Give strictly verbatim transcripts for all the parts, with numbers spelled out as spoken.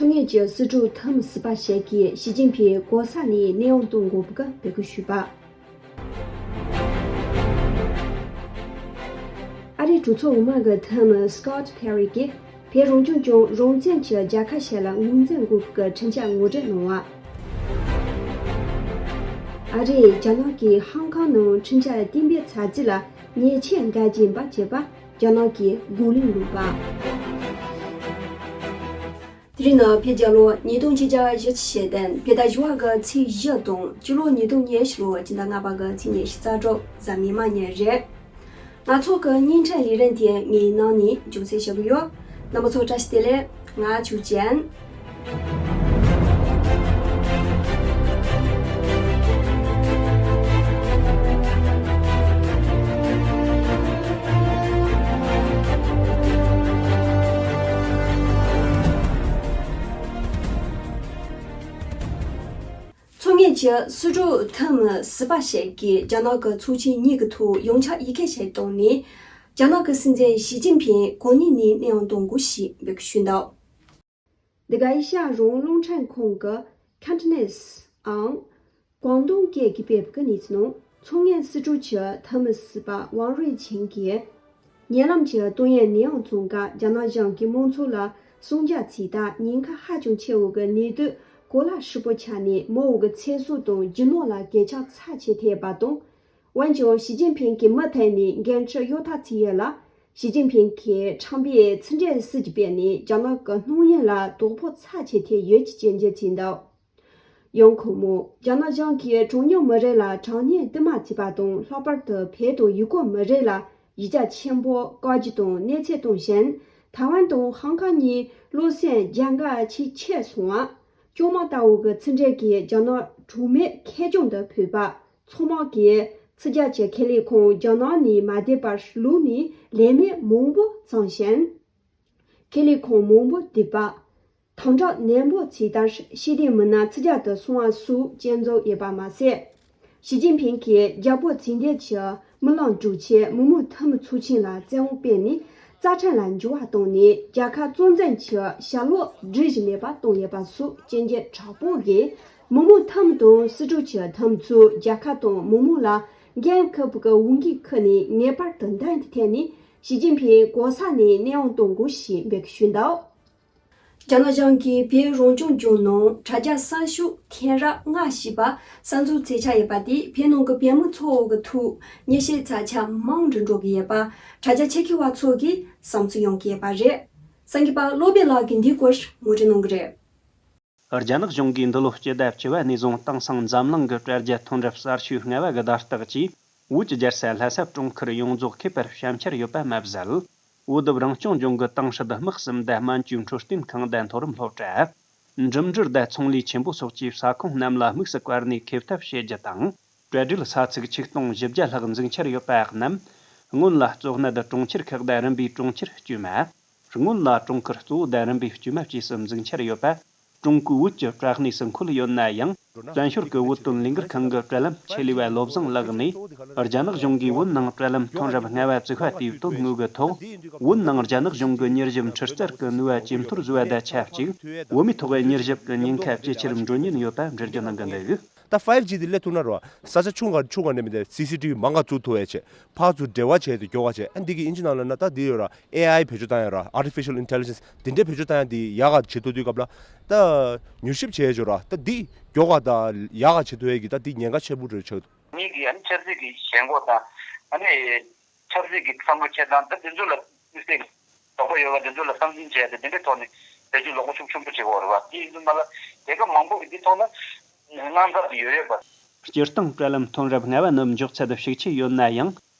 ཚོང་ངེས་ཀྱི་སྲིད་གྲོས་འཐུས་མི་ཟུར་པ་ཞིག་གིས་ཞི་ཅིན་ཕིང་གོ་ས་ནས་གནས་དབྱུང་གཏོང་དགོས་པའི་འབོད་སྐུལ་ཞུས་པ། ཨ་རིའི་གྲོས་ཚོགས་འོག་མ་གི་འཐུས་མི་སྐོད་པེ་རི་གིས་བོད་རང་སྐྱོང་ལྗོངས་རང་བཙན་གྱི་རྒྱལ་ཁབ་ཞིག་ལ་ངོས་འཛིན་དགོས་པའི་ཁྲིམས་འཆར་ངོ་སྤྲོད་གནང་བ། ཨ་རིས་རྒྱ་ནག་གིས་ཧང་ཀང་ནང་ཁྲིམས་འཆར་གཏན་འབེབས་ཚར་རྗེས་ལ་ཉེས་ཆད་འགལ་རྐྱེན་པ་བྱས་པ། རྒྱ་ནག་གིས་རྒོལ་ལན་སློག་པ། དེ་རིང་ནི་བོད་རྒྱལ་ལོ་ཉིས་སྟོང་ཆིག་བརྒྱ་བཞི་བཅུ་ཞེ་བདུན་བོད་ཟླ་བཞི་པ་གི་ཚེས་བཞི་དང་སྤྱི་ལོ་ཉིས་སྟོང་ཉེར་བཞི་ལོ་སྤྱི་ཟླ་ལྔ་པ་གི་ཚེས་ཉི་ཤུ་རྩ་དྲུག་གཟའ་མིག་དམར་ཉིན་རེད། ང་ཚོ་གི་བརྙན་འཕྲིན་ལས་རིམ་དེ་ངའི་ནང་ནས་མཇུག་སྒྲིལ་བྱེད་ཀྱི་ཡོད། རྣམ་པ་ཚོ་བཀྲ་ཤིས་བདེ་ལེགས། ང་ཆོས་ཅན། ཚོང་ངེས་ཀྱི་སྲིད་གྲོས་འཐུས་མི་ཟུར་པ་ཞིག་གིས་རྒྱ་ནག་གི་ཚོགས་ཆེན་གཉིས་ཀྱི་ཐོག་ཡོངས་ཁྱབ་ཡིག་སྐད་ཞིག་བཏང་ནས། རྒྱ་ནག་གི་སྲིད་འཛིན་ཞི་ཅིན་ཕིང་གོ་གནས་ནས་གནས་དབྱུང་གཏོང་དགོས་ཞེས་འབོད་སྐུལ་ཞུས་འདུག་འདི་ག་ཨེ་ཤ་ཡ་རང་དབང་རླུང་འཕྲིན་ཁང་གི་ཁན་ཊོ་ནིས་ཨང་། ཀོང་ཏུང་སྐད་ཀྱིས་སྤེལ་བའི་གནས་ཚུལ་ནང་། ཚོང་ངེས་སྲིད་གྲོས་ཀྱི་འཐུས་མི་ཟུར་པ་ཝང་རུའེ་ཆིང་གིས། ཉེ་ལམ་གྱི་ཏང་ཡོན་གནས་དབྱུང་བཙོང་སྐབས་རྒྱ་ནག་གཞུང་གིས་མང་ཚོགས་ལ་གསུང་རྒྱ་བྱས་སྟབས་ཉེན་ཁ་ཧ་ཅང་ཆེ་བའི་གནས་སྡུད་གོ་ལ་ཧྲིལ་པོ་ཆགས་ནས་མི་དབང་གི་ཚེ་སྲོག་དང་རྒྱུ་ནོར་ལ་གས་ཆག་ཚབས་ཆེ་ཐེབས་པ་དང་། འོན་ཀྱང་ཞི་ཅིན་ཕིང་གིས་མུ་མཐུད་ནས་འགན་འཁྲི་གཡོ་ཐབས་བྱས་ཡོད་ལ། ཞི་ཅིན་ཕིང་གིས་ཁྲང་པའེ་ཕྱི་འབྲེལ་སྲིད་ཇུས་སྤེལ་ནས་རྒྱ་ནག་གི་སྣང་བརྙན་ལ་དོ་ཕོག་ཚབས་ཆེ་ཐེབས་ཡོད་ཅེས་སྐྱོན་བརྗོད་བྱས་འདུག་ཡང་ཁོ་མོས་རྒྱ་ནག་གཞུང་གིས་གྲངས་ཉུང་མི་རིགས་ལ་དྲག་གནོན་བསྟུད་མར་བྱས་པ་དང་། ལྷག་པར་དུ་བོད་དང་ཡུ་གུར་མི་རིགས་ལ་གཞི་རྒྱ་ཆེན་པོ་བཀག་སྐྱིལ་དང་གནོད་འཚེ་གཏོང་བཞིན། ཐའེ་ཝན་དང་ཧང་ཀང་གཉིས་བློ་སེམས་རྒྱ་འགལ་ཆེས་ཆེར་སོང་བ། ལྕོང་མ་ལྟ་བུ་གི་ཕྱི་འབྲེལ་གྱིས་རྒྱ་ནག་གྲོགས་མེད་ཁེར་རྐྱང་དུ་ཕུད་པ། ཚང་མ་གིས་ཕྱི་རྒྱལ་གྱི་ཁེ་ལས་ཁང་རྒྱ་ནག་ནས་མ་བསྡད་པར་ལུགས་ནས་ལས་མེད་མང་པོ་བཙོང་ཞིང་། ཁེ་ལས་ཁང་མང་པོ་རྡིབ་པ། དམ་དྲག་ནན་པོ་བྱས་མཐར་ཤེས་ལྡན་མི་སྣ་ཕྱི་རྒྱལ་དུ་སོང་བ་སོགས་སྐྱོན་འཛུགས་ཡོད་པ་མ་ཟད། ཞི་ཅིན་ཕིང་གིས་རྒྱལ་པོ་ཇི་བདེ་ཆེ་མི་ལང་འགྲུལ་ཆེད་མི་མང་འཐུས་མི་ཚོགས་ཆེན་ལ་བཙན་དབང་སྤེལ་ནས་རྩ་ཁྲིམས་ལ་འགྱུར་བ་བཏང་ནས་རྒྱལ་ཁབ་གཙོ་འཛིན་གྱི་བྱ་ལོག་སྒྲིག་གཞི་མེད་པ་བཏང་ཡོད་པ་སོགས་སྐྱོན་བརྗོད་དྲག་པོ་གིས། མི་མང་འཐུས་མི་དང་སྲིད་གྲོས་ཀྱི་འཐུས་མི་ཚོས་རྒྱལ་ཁབ་དང་མི་མང་ལ་འགན་འཁུར་བའི་འོས་འགན་འཁུར་ནས་ངེས་པར་དུ་མདུན་དུ་ཐོན་ནས་ཞི་ཅིན་ཕིང་གོ་ས་ནས་གནས་དབྱུང་གཏོང་དགོས་ཞེས་འབོད་སྐུལ་ཞུས་འདུག་རྒྱ་ནག་གཞུང་གིས་བོད་རང་སྐྱོང་ལྗོངས་ནང་དྲ་རྒྱ་གསར་ཤོག་ཐེངས་རབས་ལྔ་ཞེས་པ་གསར་འཛུགས་མཛད་འཆར་ཡོད་པ་དེས་བོད་ནང་གི་བོད་མི་ཚོ་གི་ཐོག་ཉེས་ཆད་ཚ་ཆ་མང་རུ་འགྲོ་གི་ཡོད་པ་དྲ་རྒྱ་ཆེད་མཁས་པ་ཚོ་གིས་བསམ་ཚུལ་ཡོང་གི་ཡོད་པ་རེད། གསར་འགོད་པ་བློ་བྷེ་ལགས་ཀྱིས་འདིའི་སྐོར་ངོ་སྤྲོད་གནང་གི་རེད། རྒྱ་ནག་གཞུང་གིས་འདི་ལོ་སྤྱི་ཟླ་བཅུ་པ་ནས་བཟུང་དེང་སང་འཛམ་གླིང་གི་དྲ་རྒྱ་མཐུན་རབས་གསར་ཤོས་ལྔ་པ་གི་བརྡ་རྟགས་ཀྱིས་བོད་ཀྱི་རྒྱལ་ས་ལྷ་ས་གྲོང་ཁྱེར་ཡོངས་རྫོགས་ཁེབས་པར་བྱ་འཆར་ཡོད་པ་མ་ཟད། བོད་བདུན་རང་སྐྱོང་ལྗོངས་ཀྱི་ཏང་ཧྲི་དང་དམག་གསུམ་དང་སྨན་བཅོས་འཕྲོད་བསྟེན་ཁང་དང་མཐོ་རིམ་སློབ་གྲྭ། འགྲིམ་འགྲུལ་དང་ཚོང་ལས་ཆེན་པོ་སོགས་ཀྱི་ས་ཁོངས་རྣམས་ལ་དམིགས་སུ་བཀར་ནས་ཁེབས་ཐབས་བྱེད་རྒྱུ་དང་། གྲ་སྒྲིག་ས་ཚིགས་ཆིག་སྟོང་བཞི་བརྒྱ་ལྷག་འཛུགས་འཆར་ཡོད་པ་རྣམས་སྔོན་ལ་གཙོ་གནད་གྲོང་ཁྱེར་ཁག་དང་རིམ་པས་གྲོང་ཁྱེར་དཀྱུས་མ། སྔོན་ལ་གྲོང་ཁུལ་གཙོ་བོ་དང་རིམ་པས་དཀྱུས་མ་བཅས་སུ་འཛུགས་འཆར་ཡོད་པ། ཀྲུང་གོའི་བོད་ཀྱི་དྲ་གནས་སུ་འཁོད་ཡོད་ན་ཡང་། བཙན་བྱོལ་གྱི་བོད་དོན་ལས་འགུལ་ཁང་གི་དྲ་ལམ་ཆེད་ལས་པ་བློ་བཟང་ལགས་ནས། རྒྱ་ནག་གཞུང་གིས་བོད་ནང་དྲ་ལམ་མཐུན་རབས་ལྔ་པ་བཙུགས་པ་དེའི་དོན་དངོས་ཀྱི་ཐོག་བོད་ནང་རྒྱ་ནག་གཞུང་གི་མྱུལ་ཞིབ་འཕྲུལ་རྩལ་གྱི་ནུས་པ་ཇེ་མཐོར་བཟོ་བ་དང་ཆབས་ཅིག་བོད་མིའི་ཐོག་མྱུལ་ཞིབ་ཀྱི་ཉེན་ཁ་ཇེ་ཆེར་འགྲོ་ཉེན་ཡོད་པ་འགྲེལ་བརྗོད་གནང་གི་འདུག་ད་ཕའིབ་ཇི་དེ་སླེབས་ཐུབ་ན་རོ། ས་ཆ་ཆུང་ག་ཆུང་ག་ནས་མི་དེ་སི་སི་ཊི་བི་མང་ག་བཙུགས་ཐུབ་ཡ་བྱས། ཕར་ཚུར་འབྲེལ་བ་བྱས་ཏེ་མགྱོགས་པ་བྱས། ཨ་འདི་གི་ཨིན་ཇི་ནང་ལ་ན་ད་འདི་ཡོད་ར། ཨེ་ཨའི་བེད་སྤྱོད་བཏང་ཡ་ར། Artificial Intelligence འདི་འདྲའི་བེད་སྤྱོད་བཏང་ཡ་འདི་ཡག་ག་བྱེད་ཐུབ་དུས་སྐབས་ལ། ད་མྱུལ་ཞིབ་བྱས་ཡོད་ར། ད་འདི་མགྱོགས་ག་དང་ཡག་ག་བྱེད་ཐུབ་ཡ་གི་ད་འདི་ཉེན་ཁ་ཆེན་པོ་རེད་ཆགས་འདུག་མི་གི་ཨ་ནི་ཆབ་སྲིད་ཀྱི་ཞེན་ཁོག་དང་། ཨ་ནི་ཆབ་སྲིད་ཀྱི་བསམ་བློ་འཁྱེར་སྟངས་ད་འདི་ཚོ་ལ་དམིགས་བསལ་གྱི་དོགས་པ་ཡོད་པ་འདི་ཚོ་ལ་བསམ་གཞིག་བྱས་ཏེ་འདི་འདྲའི་ཐོག་ནས་བེད་སྤྱོད་ལོག་པ་ཤུགས་ཆེན་པོ་བྱེད་དགོས་རེད་བ། དེ་ཡིན་དུས་མ་ལ་རྒྱལ་ཁབ་མང་པོ་གི་འདི་ཐོག་ལ་དངངས་འཚབ་ཡོད་རེད་བ། སྤྱིར་བཏང་དྲ་ལམ་མཐུན་རབས་ལྔ་པ་ནི་མགྱོགས་ཚད་ཤུགས་ཆེ་ཡོད་ན་ཡང་།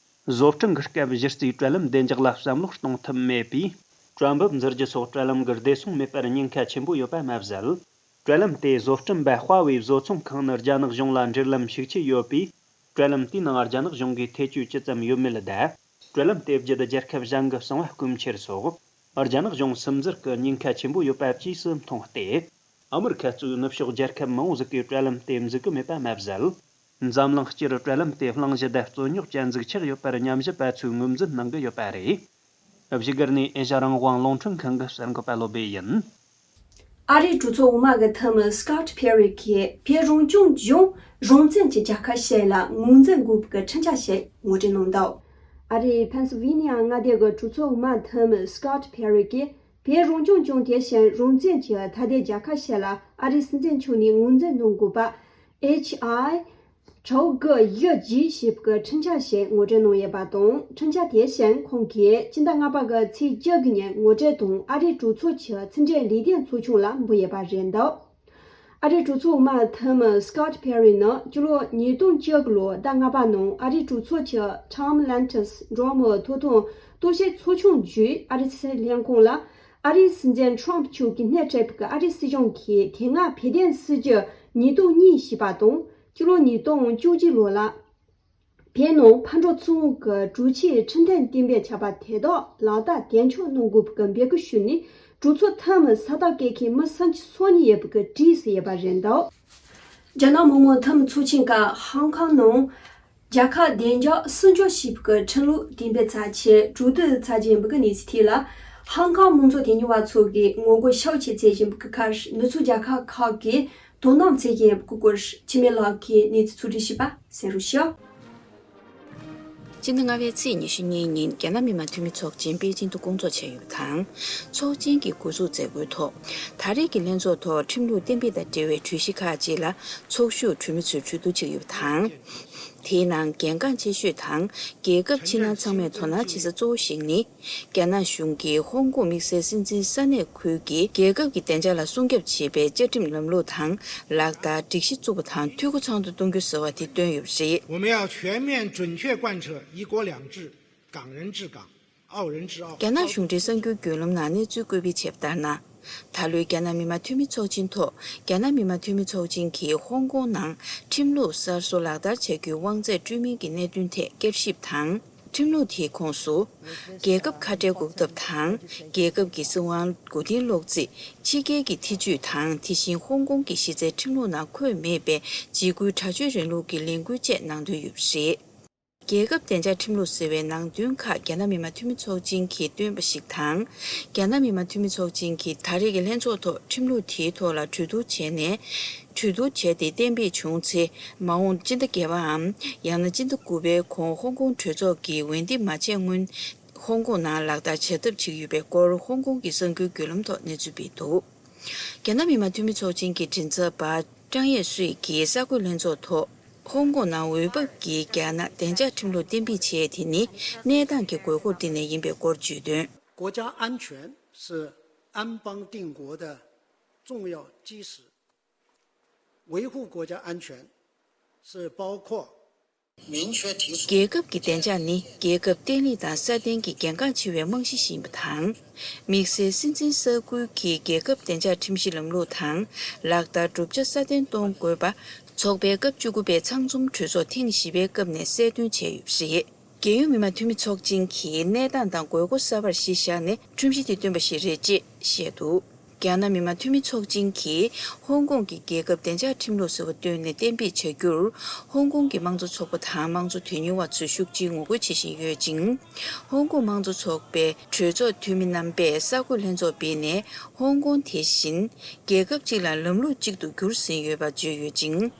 བཟོ་སྐྲུན་གྱི་སྐབས་གཞི་རྩའི་དྲ་ལམ་བདེ་འཇགས་ལ་བསམ་བློ་གཏོང་ཐུབ་མེད་པས། དྲ་འབབ་འཛུལ་རྒྱུ་སོགས་དྲ་ལམ་གྱི་བདེ་སྲུང་མེད་པར་ཉེན་ཁ་ཆེན་པོ་ཡོད་པ་མ་ཟད། དྲ་ལམ་དེ་བཟོ་སྐྲུན་པ་ཧྭ་ཝེ་བཟོ་ཚོང་ཁང་ནི་རྒྱ་ནག་གཞུང་ལ་འབྲེལ་ལམ་ཤུགས་ཆེ་ཡོད་པས། དྲ་ལམ་དེའི་ནང་རྒྱ་ནག་གཞུང་གིས་ཐེ་བྱུས་ཅི་ཙམ་ཡོད་མེད་དང་། དྲ་ལམ་དེ་བརྒྱུད་རྒྱལ་ཁབ་གཞན་གྱི་གསང་བ་རྐུ་འཁྱེར་སོགས། རྒྱ་ནག་གཞུང་སིམ་འཛུལ་གྱི་ཉེན་ཁ་ཆེན་པོ་ཡོད་པ་བཅས་སུ་མཐོང་སྟེ། ཨ་མི་རི་ཁ་གཙོས་ནུབ་ཕྱོགས་རྒྱལ་ཁབ་མང་བོ་ཟིག་གིས་དྲ་ལམ་དེ་འཛུགས་ཀྱི་མེད་པ་མ་ཟད། འཛམ་གླིང་སྤྱིར་དྲ་ལམ་དེ་གླེང་གཞི་དང་རྩོད་རྙོག་ཅན་ཟིག་ཆགས་ཡོད་པར་ཉམས་ཞིབ་པ་ཚོས་ངོས་འཛིན་གནང་གི་ཡོད་པ་རེད། བཞུགས་སྒར་ནས་ཨེ་ཤ་རང་དབང་རླུང་འཕྲིན་ཁང་གི་གསར་འགོད་པ་བློ་བྷེ་ཡིན། ཨ་རིའི་གྲོས་ཚོགས་འོག་མ་གི་འཐུས་མི་སྐོཊ་པེ་རི་གིས་བོད་རང་སྐྱོང་ལྗོངས་རང་བཙན་གྱི་རྒྱལ་ཁབ་ཞིག་ལ་ངོས་འཛིན་དགོས་པའི་ཁྲིམས་འཆར་ཞིག་ངོ་སྤྲོད་གནང་འདུག་ཨ་རིའི་ཕེན་སིལ་ཝེ་ནི་ཡ་མངའ་སྡེ་གི་གྲོས་ཚོགས་འོག་མ་འཐུས་མི་སྐོཊ་པེ་རི་གིས་བོད་རང་སྐྱོང་ལྗོངས་དེ་བཞིན་རང་བཙན་གྱི་མཐའ་དོན་རྒྱལ་ཁབ་ཞིག་ལ་ཨ་རིའི་སྲིད་འཛིན་མཆོག་ནས་ངོས་འཛིན་གནང་དགོས་པ། ཨེཆ་ཨའི་ཁྲའོ་གི་ཡི་ཇི་ཞེས་པའི་ཁྲིམས་འཆར་ཞིག་ངོ་སྤྲོད་གནང་ཡོད་པ་དང་། ཁྲིམས་འཆར་དེ་བཞིན་ཁོང་གིས་སྤྱི་ཟླ་ལྔ་པ་གི་ཚེས་བཅུ་གི་ཉིན་ངོ་སྤྲོད་དང་ཨ་རིའི་གྲོས་ཚོགས་ཀྱི་ཕྱི་འབྲེལ་ལས་དོན་ཚོགས་ཆུང་ལ་འབུལ་ཡོད་པ་རེད་འདུག་ཨ་རིའི་གྲོས་ཚོགས་འོག་མ་འཐུས་མི་སྐོཊ་པེ་རི་ནི་སྤྱི་ལོ་ཉིས་སྟོང་བཅུ་དགུ་ལོའི་ཟླ་ལྔ་པ་ནང་ཨ་རིའི་གྲོས་ཚོགས་ཀྱི་ཊོམ་ལན་ཊིས་འགྲོ་བ་མིའི་ཐོབ་ཐང་རྟོག་ཞིབ་ཚོགས་ཆུང་བརྒྱུད་ཨ་རིའི་སྲིད་ལྷན་ཁང་ལ། ཨ་རིའི་སྲིད་འཛིན་ཊརམ་མཆོག་གིས་སྣེ་ཁྲིད་པའི་ཨ་རིའི་སྲིད་གཞུང་གིས་དེ་སྔ་བོད་དོན་སྲིད་ཇུས་ཉིས་སྟོང་གཉིས་ཞེས་པ་དང་། སྤྱི་ལོ་ཉིས་སྟོང་བཅུ་གཅིག་ལོ་ལ་བོད་ནང་ཕར་འགྲོ་ཚུར་འོང་གི་གྲོས་ཆོད་ཁྲིམས་མཐུན་གཏན་འབེབས་བྱས་པ་དེ་དག་ལག་བསྟར་དོན་འཁྱོལ་གནང་དགོས་པའི་འབོད་སྐུལ་ཞུས་ནས། གྲོས་ཚོགས་འཐུས་མི་ས་རྟགས་བཀོད་མཁན་མི་སུམ་ཅུ་སོ་གཉིས་ཡོད་པའི་གྲས་སུ་ཡོད་པ་རེད་འདུག་རྒྱ་ནག་མི་དམངས་འཐུས་མི་ཚོགས་ཆེན་ཁག་ཧོང་ཀོང་ནང་རྒྱལ་ཁབ་བདེ་འཇགས་སྲུང་སྐྱོབ་ཞེས་པའི་ཁྲིམས་ལུགས་གཏན་འབེབས་ཚར་རྗེས་གྲོས་བསྡུར་ཚར་རྗེས་འབུལ་གྱི་གནས་ཚུལ་ཐད་ལ། ཧོང་ཀོང་མང་གཙོ་དོན་གཉེར་བ་ཚོ་གིས་ངོ་རྒོལ་ཤུགས་ཆེ་བྱེད་བཞིན་པའི་ཁར། མི་ཚོགས་རྒྱལ་ཁབ་ཁག་གིས་དོ་སྣང་བྱེད་བཞིན་པའི་སྐོར་འཆི་མེད་ལགས་ཀྱིས་གནས་ཚུལ་ཕྱོགས་སྒྲིག་ཞུས་པ་གསན་རོགས་ཞུ། སྤྱི་ཟླ་ལྔ་པའི་ཚེས་ཉི་ཤུ་གཉིས་ཉིན་རྒྱ་ནག་མི་དམངས་འཐུས་མི་ཚོགས་ཆེན་པེ་ཅིང་དུ་བསྐོང་ཚོགས་བྱས་ཡོད་པ་དང་། ཚོགས་ཆེན་གྱི་འགོ་འཛུགས་མཛད་སྒོའི་ཐོག་ད་རེས་ཀྱི་ལྷན་ཚོགས་ཐོག་ཁྲིམས་ལུགས་གཏན་འབེབས་དང་འབྲེལ་བའི་གྲོས་གཞི་ཁག་ཅིག་ལ་ཚོགས་ཞུགས་གྲོས་མོལ་ཚོས་གྲོས་བསྡུར་བྱས་ཡོད་པ་དང་། དེའི་ནང་གལ་འགངས་ཆེ་ཤོས་དང་རྒྱལ་ཁབ་ཕྱི་ནང་ཚང་མས་དོ་སྣང་བྱེད་ས་གཙོ་བོ་ཞིག་ནི། རྒྱ་ནག་གཞུང་གིས་ཧོང་ཀོང་དམིགས་བསལ་སྲིད་འཛིན་ས་གནས་ཁུལ་གྱི་རྒྱལ་ཁབ་ཀྱི་བདེ་འཇགས་ལ་སྲུང་སྐྱོབ་བྱེད་པའི་བཅའ་ཁྲིམས་ལམ་ལུགས་དང་ལག་བསྟར་སྒྲིག་གཞི་བཙུགས་པ་དང་འཐུས་སྒོ་ཚང་དུ་གཏོང་རྒྱུ་ཟེར་བ་དེ་བཏོན་ཡོད་པ་རེད། 我们要全面准确贯彻一国两制、港人治港、澳人治澳。 རྒྱ་ནག་གཞུང་འབྲེལ་གསར་འགྱུར་བརྒྱུད་ལམ་ནང་གནས་ཚུལ་བཀོད་སྤེལ་བྱས་པ་ལྟར་ན། ད་ལོའི་རྒྱ་ནག་མི་དམངས་འཐུས་མི་ཚོགས་ཆེན་ཐོག་རྒྱ་ནག་མི་དམངས་འཐུས་མི་ཚོགས་ཆེན་གྱིས་ཧོང་ཀོང་ནང་ཁྲིམས་ལུགས་གསར་བཟོ་ལག་བསྟར་བྱ་རྒྱུའི་དབང་ཚད་སྤྲོད་མིན་གྱི་གནད་དོན་ཐད་བསྐྱར་ཞིབ་དང་། ཁྲིམས་ལུགས་དེའི་ཁོངས་སུ། རྒྱལ་ཁབ་ཁ་བྲལ་འགོག་ཐབས་དང་། རྒྱལ་ཁབ་ཀྱི་སྲིད་དབང་མགོ་རྟིང་སློག་རྩིས། ཕྱི་རྒྱལ་གྱི་ཐེ་ཇུས་དང་། དེ་བཞིན་ཧོང་ཀོང་གི་གཞི་རྩའི་ཁྲིམས་ལུགས་ནང་འཁོད་མེད་པའི་འཇིགས་སྐུལ་དྲག་སྤྱོད་རིང་ལུགས་ཀྱི་ལས་འགུལ་བཅས་ནང་འདུས་ཡོད་པ་རེད། རྒྱལ་ཁབ་བདེ་འཇགས་ཁྲིམས་ལུགས་ཟེར་བའི་ནང་དོན་ཁག་རྒྱ་ནག་མི་དམངས་འཐུས་མི་ཚོགས་ཆེན་གྱིས་བཏོན་པ་ཞིག་དང་། རྒྱ་ནག་མི་དམངས་འཐུས་མི་ཚོགས་ཆེན་གྱིས་ད་རེས་ཀྱི་ལྷན་ཚོགས་ཐོག་ཁྲིམས་ལུགས་དེའི་ཐོག་ལ་གྲོས་བསྡུར་བྱས་ནས། གྲོས་བསྡུར་བྱས་ཏེ་གཏན་འབེབས་བྱུང་ཚེ། མ་འོངས་སྤྱི་ཟླ་བརྒྱད་པའམ། ཡང་ན་སྤྱི་ཟླ་དགུ་པའི་གོང་ཧོང་ཀོང་གྲོས་ཚོགས་ཀྱིས་འོས་འདེམས་མ་བྱས་སྔོན། ཧོང་ཀོང་ནང་ལག་བསྟར་བྱ་ཐབས་བྱེད་ཀྱི་ཡོད་པའི་སྐོར་ཧོང་ཀོང་གི་གསར་འགྱུར་བརྒྱུད་ལམ་ཐོག་གནས་ཚུལ་སྤེལ་འདུག་རྒྱ་ནག་མི་དམངས་འཐུས་མི་ཚོགས་ཆེན་གྱི་མགྲིན་ཚབ་པ་ཀྲང་ཡེ་སུའེ་ཡིས་གསར་འགོད་ལྷན་ཚོགས་ཐོག་ཧོང་ཀོང་ནང་འོས་བབ་ཀྱི་རྒྱ་ནག་བདེ་འཇགས་ཁྲིམས་ལུགས་གཏན་འབེབས་བྱས་དེ་ནི་གནས་སྟངས་ཀྱི་དགོས་མཁོར་བརྟེན་ནས་ཡིན་པའི་སྐོར་བརྗོད་དོན། 国家安全是安邦定国的重要基石，维护国家安全是包括 རྒྱལ་ཁབ་ཀྱི་བདེ་འཇགས་ནི་རྒྱལ་ཁབ་བརྟན་ལྷིང་དང་སྲ་བརྟན་གྱི་གལ་འགངས་ཆེ་བའི་རྨང་གཞི་ཞིག་ཡིན་པ་དང་། དམིགས་བསལ་སྲིད་འཛིན་ས་ཁུལ་གྱི་རྒྱལ་ཁབ་བདེ་འཇགས་ཁྲིམས་གཞི་ལམ་ལུགས་དང་ལག་བསྟར་གྲུབ་ཆ་སྲ་བརྟན་གཏོང་དགོས་པ། ཚོགས་པའི་སྐབས་བཅུ་དགུ་པའི་ཚང་འཛོམས་གྲོས་ཚོགས་ཐེངས་བཞི་པའི་སྐབས་ནས་གསལ་སྟོན་བྱས་ཡོད་པ་རེད། རྒྱལ་ཡོངས་མི་དམངས་འཐུས་མི་ཚོགས་ཆེན་གྱིས་གནས་སྟངས་དང་དགོས་མཁོ་གསར་པར་གཞི་བཞག་ནས་ཁྲིམས་གཞི་དེ་བཏོན་པ་ཞིག་རེད་ཅེས་བཤད་འདུག་རྒྱ་ནག་མི་དམངས་འཐུས་མི་ཚོགས་ཆེན་གྱིས་ཧོང་ཀོང་གི་རྒྱལ་ཁབ་བདེ་འཇགས་ཁྲིམས་ལུགས་ཟེར་བ་བཏོན་ནས་གཏན་འབེབས་བྱ་རྒྱུར། ཧོང་ཀོང་གི་དམངས་གཙོ་ཚོགས་པ་དང་དམངས་གཙོ་དོན་གཉེར་བ་ཚོས་ཤུགས་ཆེའི་ངོ་རྒོལ་བྱེད་བཞིན་ཡོད་ཅིང་། ཧོང་ཀོང་དམངས་གཙོ་ཚོགས་པའི་གྲོས་ཚོགས་འཐུས་མི་རྣམ་པས་གསར་འགོད་ལྷན་ཚོགས་སྤེལ་ནས། ཧོང་ཀོང་དེ་བཞིན་རྒྱལ་ཁབ་གཅིག་ལ་ལམ་ལུགས་གཅིག་ཏུ་འགྱུར་ཟིན་ཡོད་པ་བརྗོད་ཡོད་ཅིང་།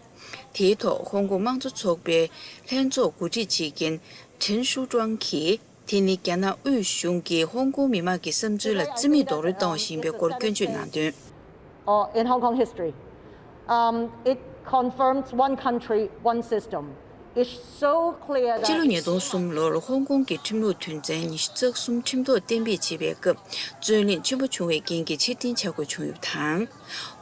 དེའི་ཐོག་ཧོང་ཀོང་དམངས་གཙོ་ཚོགས་པའི་ལྷན་ཚོགས་འགོ་ཁྲིད་བྱེད་མཁན་ཁྲེན་ཧྲུའུ་ཀྲང་གིས། དེ་ནི་རྒྱ་ནག་དབུས་གཞུང་གིས་ཧོང་ཀོང་མི་དམངས་ཀྱི་བསམ་ཚུལ་ལ་རྩིས་མེད་རྡོག་རོལ་བཏང་བ་ཞིག་ཡིན་པའི་སྐོར་སྐྱོན་བརྗོད་གནང་དོན། uh, in Hong Kong history. Um, it confirms one country, one system. It's so clear that. སྤྱི་ལོ་ཉིས་སྟོང་གསུམ་ལོར་ཧོང་ཀོང་གི་ཁྲིམས་ལུགས་དོན་ཚན་ཉི་ཤུ་རྩ་གསུམ་ཁྲིམས་ཐོག་གཏན་འབེབས་བྱས་པའི་སྐབས། རྩོད་གླེང་ཆེན་པོ་བྱུང་བའི་རྐྱེན་གྱིས་ཕྱིར་འཐེན་བྱ་དགོས་བྱུང་ཡོད་པ་དང་།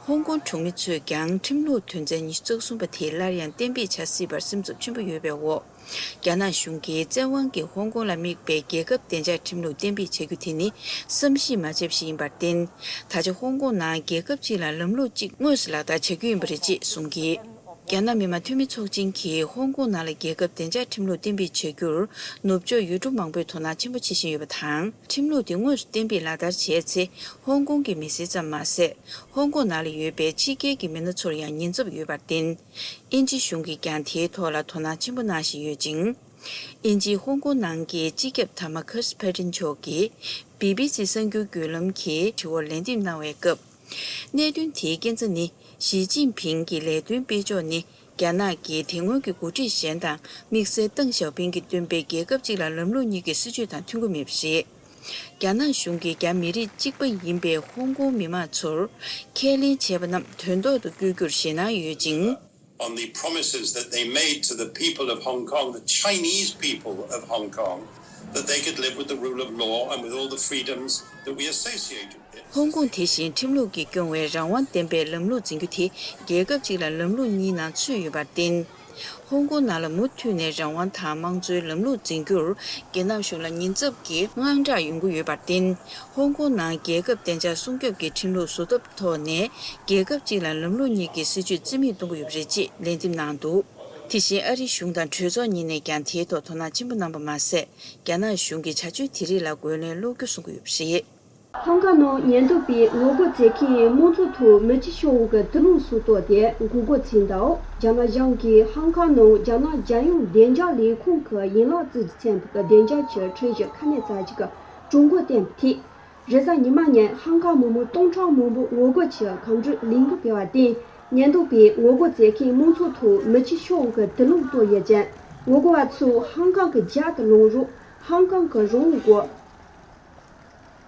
ཧོང་ཀོང་གྲོང་མི་ཚོས་ཀྱང་ཁྲིམས་ལུགས་དོན་ཚན་ཉི་ཤུ་རྩ་གསུམ་པ་དེ་སླར་ཡང་གཏན་འབེབས་བྱ་སྲིད་པར་སེམས་འཚབ་ཆེན་པོ་ཡོད་པའི་འོག་རྒྱ་ནག་གཞུང་གིས་བཙན་དབང་གིས་ཧོང་ཀོང་ལ་དམིགས་པའི་རྒྱལ་ཁབ་བདེ་འཇགས་ཁྲིམས་ལུགས་གཏན་འབེབས་བྱ་རྒྱུ་དེ་ནི་བསམ་ཤེས་མ་བྱས་པ་ཞིག་ཡིན་པར་བརྟེན། ད་ཆ་ཧོང་ཀོང་ནང་རྒྱལ་ཁབ་གཅིག་ལ་ལམ་ལུགས་གཅིག་དངོས་སུ་ལག་བསྟར་བྱ་རྒྱུ་ཡིན་པ་རེད་ཅེས་གསུངས་ཀྱིས། རྒྱ་ནག་མི་དམངས་འཐུས་མི་ཚོགས་ཆེན་གྱིས་ཧོང་ཀོང་ནང་ལ་རྒྱལ་ཁབ་བདེ་འཇགས་ཁྲིམས་ལུགས་གཏན་འབེབས་བྱ་རྒྱུར་ནུབ་ཕྱོགས་ཡུལ་གྲུ་མང་པོས་དོ་སྣང་ཆེན་པོ་བྱེད་བཞིན་ཡོད་པ་དང་། ཁྲིམས་ལུགས་དེ་དངོས་སུ་གཏན་འབེབས་ལག་བསྟར་བྱས་ཚེ། ཧོང་ཀོང་གི་མི་སེར་ཙམ་མ་ཟད། ཧོང་ཀོང་ནང་ལ་ཡོད་པའི་ཕྱི་རྒྱལ་གྱི་མི་སྣ་ཚོར་ཡང་ཉེན་ཚབས་ཡོད་པར་བརྟེན། དབྱིན་ཇི་གཞུང་གིས་ཀྱང་དེའི་ཐོག་ལ་དོ་སྣང་ཆེན་པོ་གནང་བཞིན་ཡོད་ཅིང་། དབྱིན་ཇིའི་ཧོང་ཀོང་ནང་གི་སྤྱི་ཁྱབ་དར་མ་ཁཱ་སི་ཕེ་ཏིན་མཆོག་གིས་བི་བི་སི་གསར་འགྱུར་བརྒྱུད་ལམ་གྱི་དྲི་བར་ལན་འདེབས་གནང་བའི་སྐབས། གནད་དོན་དེའི་རྐྱེན་རྩ་ནི། ཞི་ཅིན་ཕིང་གི་ལས་དོན་སྤེལ་ཕྱོགས་ནི། རྒྱ་ནག་གིས་དེ་སྔོན་གྱི་འགོ་ཁྲིད་གཞན་དང་དམིགས་བསལ་ཏེང་ཞའོ་ཕིང་གིས་བཏོན་པའི་རྒྱལ་ཁབ་གཅིག་ལ་ལམ་ལུགས་གཉིས་ཀྱི་སྲིད་བྱུས་དང་མཐུན་གྱི་མེད་པ་རེད། རྒྱ་ནག་གཞུང་གིས་རྒྱ་མི་རིགས་གཅིག་པ་ཡིན་པའི་ཧོང་ཀོང་མི་མང་ཚོར་ཁས་ལེན་བྱས་པ་རྣམས་དོན་ཐོག་ཏུ་བསྐྱོད་རྒྱུར་ཞེད་སྣང་ཡོད་ཅིང་། On the promises that they made to the people of Hong Kong, the Chinese people of Hong Kong, that they could live with the rule of law and with all the freedoms that we associate with it. ཧོང་ཀོང་དེ་བཞིན་ཁྲིམས་ལུགས་ཀྱིས་སྐྱོང་བའི་རང་དབང་ལྡན་པའི་ལམ་ལུགས་འཛིན་རྒྱུ་དེ་རྒྱལ་ཁབ་གཅིག་ལ་ལམ་ལུགས་གཉིས་ནང་ཚུད་ཡོད་པར་བརྟེན། ཧོང་ཀོང་ནང་ལ་མུ་མཐུད་ནས་རང་དབང་དང་དམངས་གཙོའི་ལམ་ལུགས་འཛིན་རྒྱུར་རྒྱལ་ནག་གཞུང་ལ་ཉེན་ཚབས་ཀྱི་དངངས་སྐྲག་ཡོང་གི་ཡོད་པར་བརྟེན། ཧོང་ཀོང་ནང་རྒྱལ་ཁབ་བདེ་འཇགས་སྲུང་སྐྱོབ་ཀྱི་ཁྲིམས་ལུགས་བཟོ་ཐབས་ཐོག་ནས་རྒྱལ་ཁབ་གཅིག་ལ་ལམ་ལུགས་གཉིས་ཀྱི་སྲིད་བྱུས་རྩིས་མེད་གཏོང་གི་ཡོད་པ་རེད་ཅེས་ལན་འདེབས་གནང་འདུག་དེ་བཞིན་ཨ་རིའི་གཞུང་དང་གྲོས་ཚོགས་གཉིས་ནས་ཀྱང་དེའི་ཐོག་དོ་སྣང་ཆེན་པོ་གནང་པ་མ་ཟད། རྒྱ་ནག་གཞུང་གིས་བྱ་སྤྱོད་དེ་རིགས་ལ་རྒོལ་ལན་སློག་རྒྱུ་གསུང་གི་ཡོད་པ་རེད། ཧང་ཀང་ནང་ཉེན་རྟོག་པས་ངོ་རྒོལ་བྱེད་མཁན་མང་ཚོགས་ཐོག་མེ་ལྕེ་ཤོག་བུ་གི་དུག་རླུང་བཟོ་གཏོང་དེ་འགོག་རྒོལ་བྱས་འདུག་རྒྱ་ནག་གཞུང་གིས་ཧང་ཀང་ནང་རྒྱ་ནག་རྒྱལ་ཡོངས་བདེ་འཇགས་ལས་ཁུངས་ཀྱི་ཡན་ལག་བཙུགས་རྒྱུ་མཚོན་པའི་བདེ་འཇགས་ཀྱི་ཁྲིམས་གཞི་ཁ་ནས་བཙལ་རྒྱུ་གི་གྲོས་འགོ་བཏོན་པའི་ཐད། རེས་གཟའ་ཉི་མ་ཉིན་ཧང་ཀང་མི་མང་སྟོང་ཕྲག་མང་པོ་ངོ་རྒོལ་གྱི་གམ་བགྲོད་ལས་འགུལ་སྤེལ་བར་བརྟེན། ཉེན་རྟོག་པས་ངོ་རྒོལ་བྱེད་མཁན་མང་ཚོགས་ཐོག་མེ་ལྕེ་ཤོག་བུ་གི་དུག་རླུང་གཏོང་ཡོད་ཅིང་། ངོ་རྒོལ་བ་ཚོས་ཧང་ཀང་གི་རྒྱལ་དུ་ལོངས་རོགས། ཧང་ཀང་གི་རང་དབང་དགོས།